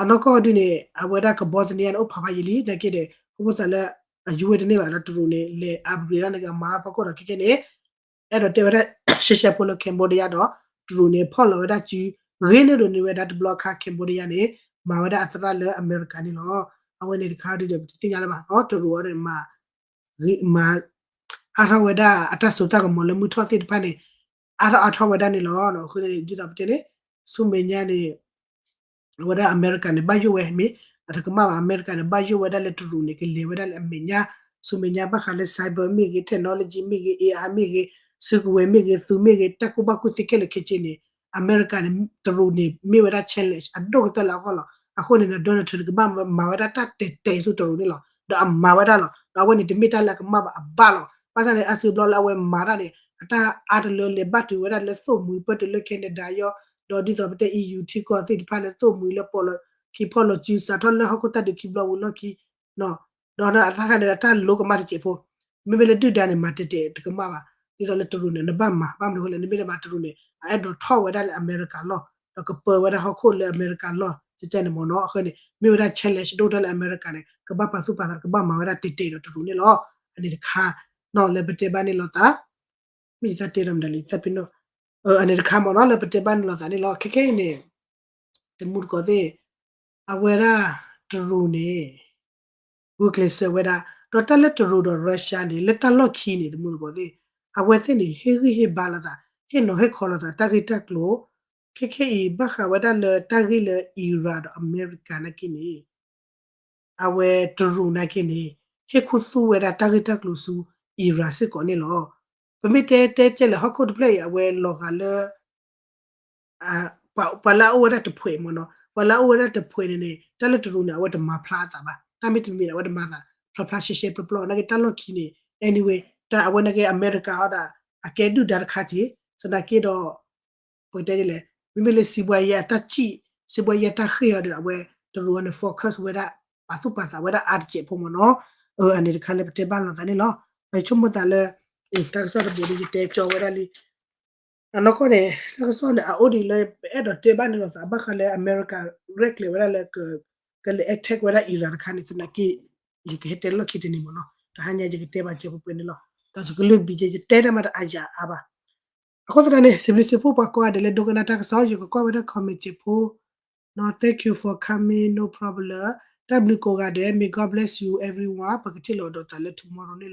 အနီၢ်ကီၢ်ဒုန့ၣ် အဝဲဒၣ်ကဘီသန့န့ၣ် အိၣ်ဖးဖးယံာ်လံ နာ်က့ဒီး ဖိသၣ်လၢအယူၤဝဲတန့ၢ်ဘၣ်ဒီး တရူးန့ၣ် လဲၤ upgrade ဒၣ်န့ၣ်ကမၤထီၣ်ဖီခိၣ်ဒီး ခဲခဲန့ၣ် အဲၣ်ဒိးတဲဝဲဒၣ် ရှဲရှဲဖိလၢ Cambodia ဒီး တရူးန့ၣ် ဖီၣ်လီၤဝဲဒၣ်စု ဂ့ၤန့ၢ်ဒိးန့ၢ်ဝဲဒၣ်တဘျီအခါ Cambodia န့ၣ် မၤဝဲဒၣ်အသရၣ်လၢအမဲရကၤန့ၣ်လီၤ. အဝဲန့ၣ်တခါဒုဒီး ပတသ့ၣ်ညါလၢၤဘၣ်နီၤ, တရူးအီၤဒီးမၤ ဂ့ၤမၤ အါထီၣ်ဝဲဒၣ်အတၢ်စိတၢ်ကမီၤလၢမုၢ်ထီၣ်သ့ၣ်တဖၣ်န့ၣ် အါထီၣ်အါထီၣ်ဝဲဒၣ်န့ၣ်လီၤ. အဃိန့ၣ် ဒ်သိးပတဲန့ၣ် ဆူမဲာ်ညါန့ၣ် အဝဲဒၣ်အမဲရကၤန့ၣ် ဘၣ်ယိၣ်ဝဲမ့ၢ် အတကမၣ်ဘၣ် အမဲရကၤန့ၣ် ဘၣ်ယိၣ်ဝဲဒၣ်လၢတရူးန့ၣ် ကလဲၤဝဲဒၣ်လၢအမဲာ်ညါ ဆူမဲာ်ညါဘၣ်ဃးလၢ cyber မ့ၢ်ဂ့ၤ technology မ့ၢ်ဂ့ၤ AI မ့ၢ်ဂ့ၤ စုကဝဲၤမ့ၢ်ဂ့ၤ သုးမ့ၢ်ဂ့ၤ တၢ်ကူၣ်ဘၣ်ကူၣ်သ့ခဲလၢာ်ခဲဆ့န့ၣ် အမဲရကၤန့ၣ် တရူးန့ၣ် မ့ၢ်ဝဲဒၣ် challenge အဒိၣ်ကတၢၢ်လၢအဂီၢ်လီၤ. အဃိန့ၣ်ဒီး Donald Trump န့ၣ် ကဘၣ်မၤဝဲဒၣ်တၢ်တဲာ်တဲာ်ဆူတရူးန့ၣ်လီၤ. ဒီးအမၤဝဲဒၣ်လီၤ. ဒီးအဝဲန့ၣ် တမ့ၢ်တၢ်လၢအကမၣ်ဘၣ် အဘၣ်လီၤ. ဘၣ်ဆၣ်န့ၣ် အါစုဘျီလၢအဝဲမၤတၢ်န့ၣ် အတၢ်အါတလၢလဲၤဘၣ်တုၤဝဲဒၣ်လၢသိၣ်မှံၤ ပၢၢ်တုၤလၢ Canada ယီၤ ဒီးဒ်သိးပတဲ EU ထံကီၢ်သ့ၣ်တဖၣ်လၢသိၣ်မှံၤလၢပီၣ်လီၤခံဖီၣ်လီၤစု စးထီၣ်လၢဟီၣ်ခိၣ်တၢ်ဒုးခံဘျီဝံၤလီၢ်ခံ ဒီးအတၢ်ခါန့ၣ် အတၢ်လိကမၣ်တစဲးဖိ မ့မ့ၢ်လၢဒုၣ်ဒါန့ၣ် မၤတဲာ်တဲာ်တကမၣ်ဘၣ်. ဒ်သိးလၢတရူးန့ၣ် နဘၣ်မၤ ဘၣ်မနုၤအဃိလဲၣ် နမ့ၢ်တမၤတရူးန့ၣ် အအဲၣ်ဒိးထီၣ်ဝဲဒၣ်လၢအမဲရကၤလီၢ် ဒီးကပၢဝဲဒၣ်ဟီၣ်ခိၣ်လၢအမဲရကၤလီၢ် ကကန့ၣ်မ့ၢ်နီၤ. အဃိန့ၣ် မ့ၢ်ဝဲဒၣ် challenge ဒိၣ်ကတၢၢ်လၢအမဲရကၤန့ၣ် ကဘၣ်ပာ်သူၣ်ပာ်သး ကဘၣ်မၤဝဲဒၣ်တဲာ်တဲာ်ဒီးတရူးန့ၣ်လီၤ. အန့ၣ်တခါ နီၤလၢပတဲဘၣ်န့ၣ်လိာ်သး မ့ၢ်ယသးတဲဒီးမတၤလံ သးပ့ၤနီၣ် အန့ၣ်တခါမ့ၢ်နီၤ လၢပတဲဘၣ်န့ၣ်လိာ်သးန့ၣ်လီၤ. ခဲခဲအံၤန့ၣ် တမူတကိးသ့ၣ် အဝဲဒၣ်တရူးန့ၣ် ဂုာ်ကျဲးစၢးဝဲဒၣ် ဒီးတၢ်လၢတရူးဒီး Russia န့ၣ် လၢတၢ်လီၢ်ခံန့ၣ် တမူတကိးသ့ၣ် အဝဲသ့ၣ်န့ၣ် ဟ့ၣ်ဂံၢ်ဟ့ၣ်ဘါလိာ်သး ဟ့ၣ်နီၤဟ့ၣ်ခီလိာ်သး တၢ်ဂ့ၢ်တၢ်ကျိၤ ခဲခဲအံၤ ဘၣ်ဃးဝဲဒၣ်လၢတၢ်ဂ့ၢ်လၢ Iran ဒီးအမဲရကၤနာ်က့န့ၣ် အဝဲတရူးနာ်က့န့ၣ် ဟ့ၣ်ခူသူၣ်ဝဲဒၣ်တၢ်ဂ့ၢ်တၢ်ကျိၤဆူ Iran စ့ၢ်ကီးန့ၣ်လီၤ. ပမ့ၢ်တဲတဲကဲလၢဟီၣ်ခိၣ်တဖျၢၣ်အံၤ အဝဲလီၤဂာ်လၢ ပှၤလၢအအိၣ်ဝဲဒၣ်တဖှဲးမ့ၢ်နီၤ ပှၤလၢအအိၣ်ဝဲဒၣ်တဖှဲးန့ၣ်န့ၣ် တၢ်လၢတရူးန့ၣ် အဝဲတမၤဖျါအသးဘၣ် တၢ်မ့ၢ်တမံၤန့ၣ် အဝဲတမၤသးဖျါဖျါရှဲရှဲပျီပျီ နာ်က့တၢ်လီၢ်ခံန့ၣ် anyway တၢ်အဝဲနာ်က့အမဲရကၤဟီဒီး အကဲဒုၣ်ဒါတခါက့ သနာ်က့ဒီး ပကတဲလဲၣ် မ့မ့ၢ်လၢစံးဘှါယဲအတၢ်စံး စံးဘှါယဲအတၢ်ဃ့ၢ်အီၤဒီး အဝဲတရူးအီၤန့ၣ် focus ဝဲဒၣ် ပာ်သူၣ်ပာ်သးဝဲဒၣ်အါတစဲးဖိမ့ၢ်နီၤ အန့ၣ်တခါလၢပတဲဘၣ်လိာ်သးန့ၣ်လီၤ. ပဆိကမိၣ်သးလၢ တၢ်ကစီၣ်တဘိးဒီးယတဲကၠီဝဲဒၣ်လံ အနီၢ်ကီၢ်န့ၣ် တၢ်ကစီၣ်န့ၣ် အအိၣ်ဒံးလၢပအဲၣ်ဒိးတဲဘၣ်န့ၣ်လိာ်သး ဘၣ်ဃးလၢအမဲရကၤရဲၣ်ကျဲၤဝဲဒၣ်လၢ ကလဲၤ attack ဝဲဒၣ် Iran တခါန့ၣ် သနာ်က့ ယကဟဲတဲလီၢ်ခံတနံၤမ့ၢ်နီၤ တဟါညါယကတဲဘၣ်စဲးဖိပှဲၤန့ၣ်လီၤ. ဒီးယကလုၢ်ဘံးက့ ယတဲတၢ်မၤတအါယၤအါဘၣ်. အဃိသတးန့ၣ် စံးဘျုးစံးဖှိၣ်ပှၤကိးဂၤဒဲးလၢဒိကနၣ်တၢ်ကစီၣ် ယကကွၢ်ဝဲဒၣ် comment စဲးဖိ နီၤ thank you for coming no problem တၢ်ဘျုးကိးဂၤဒဲး may God bless you everyone ပကထံၣ်လိာ်ဒီးသးလၢ tomorrow န့ၣ်လီၤ.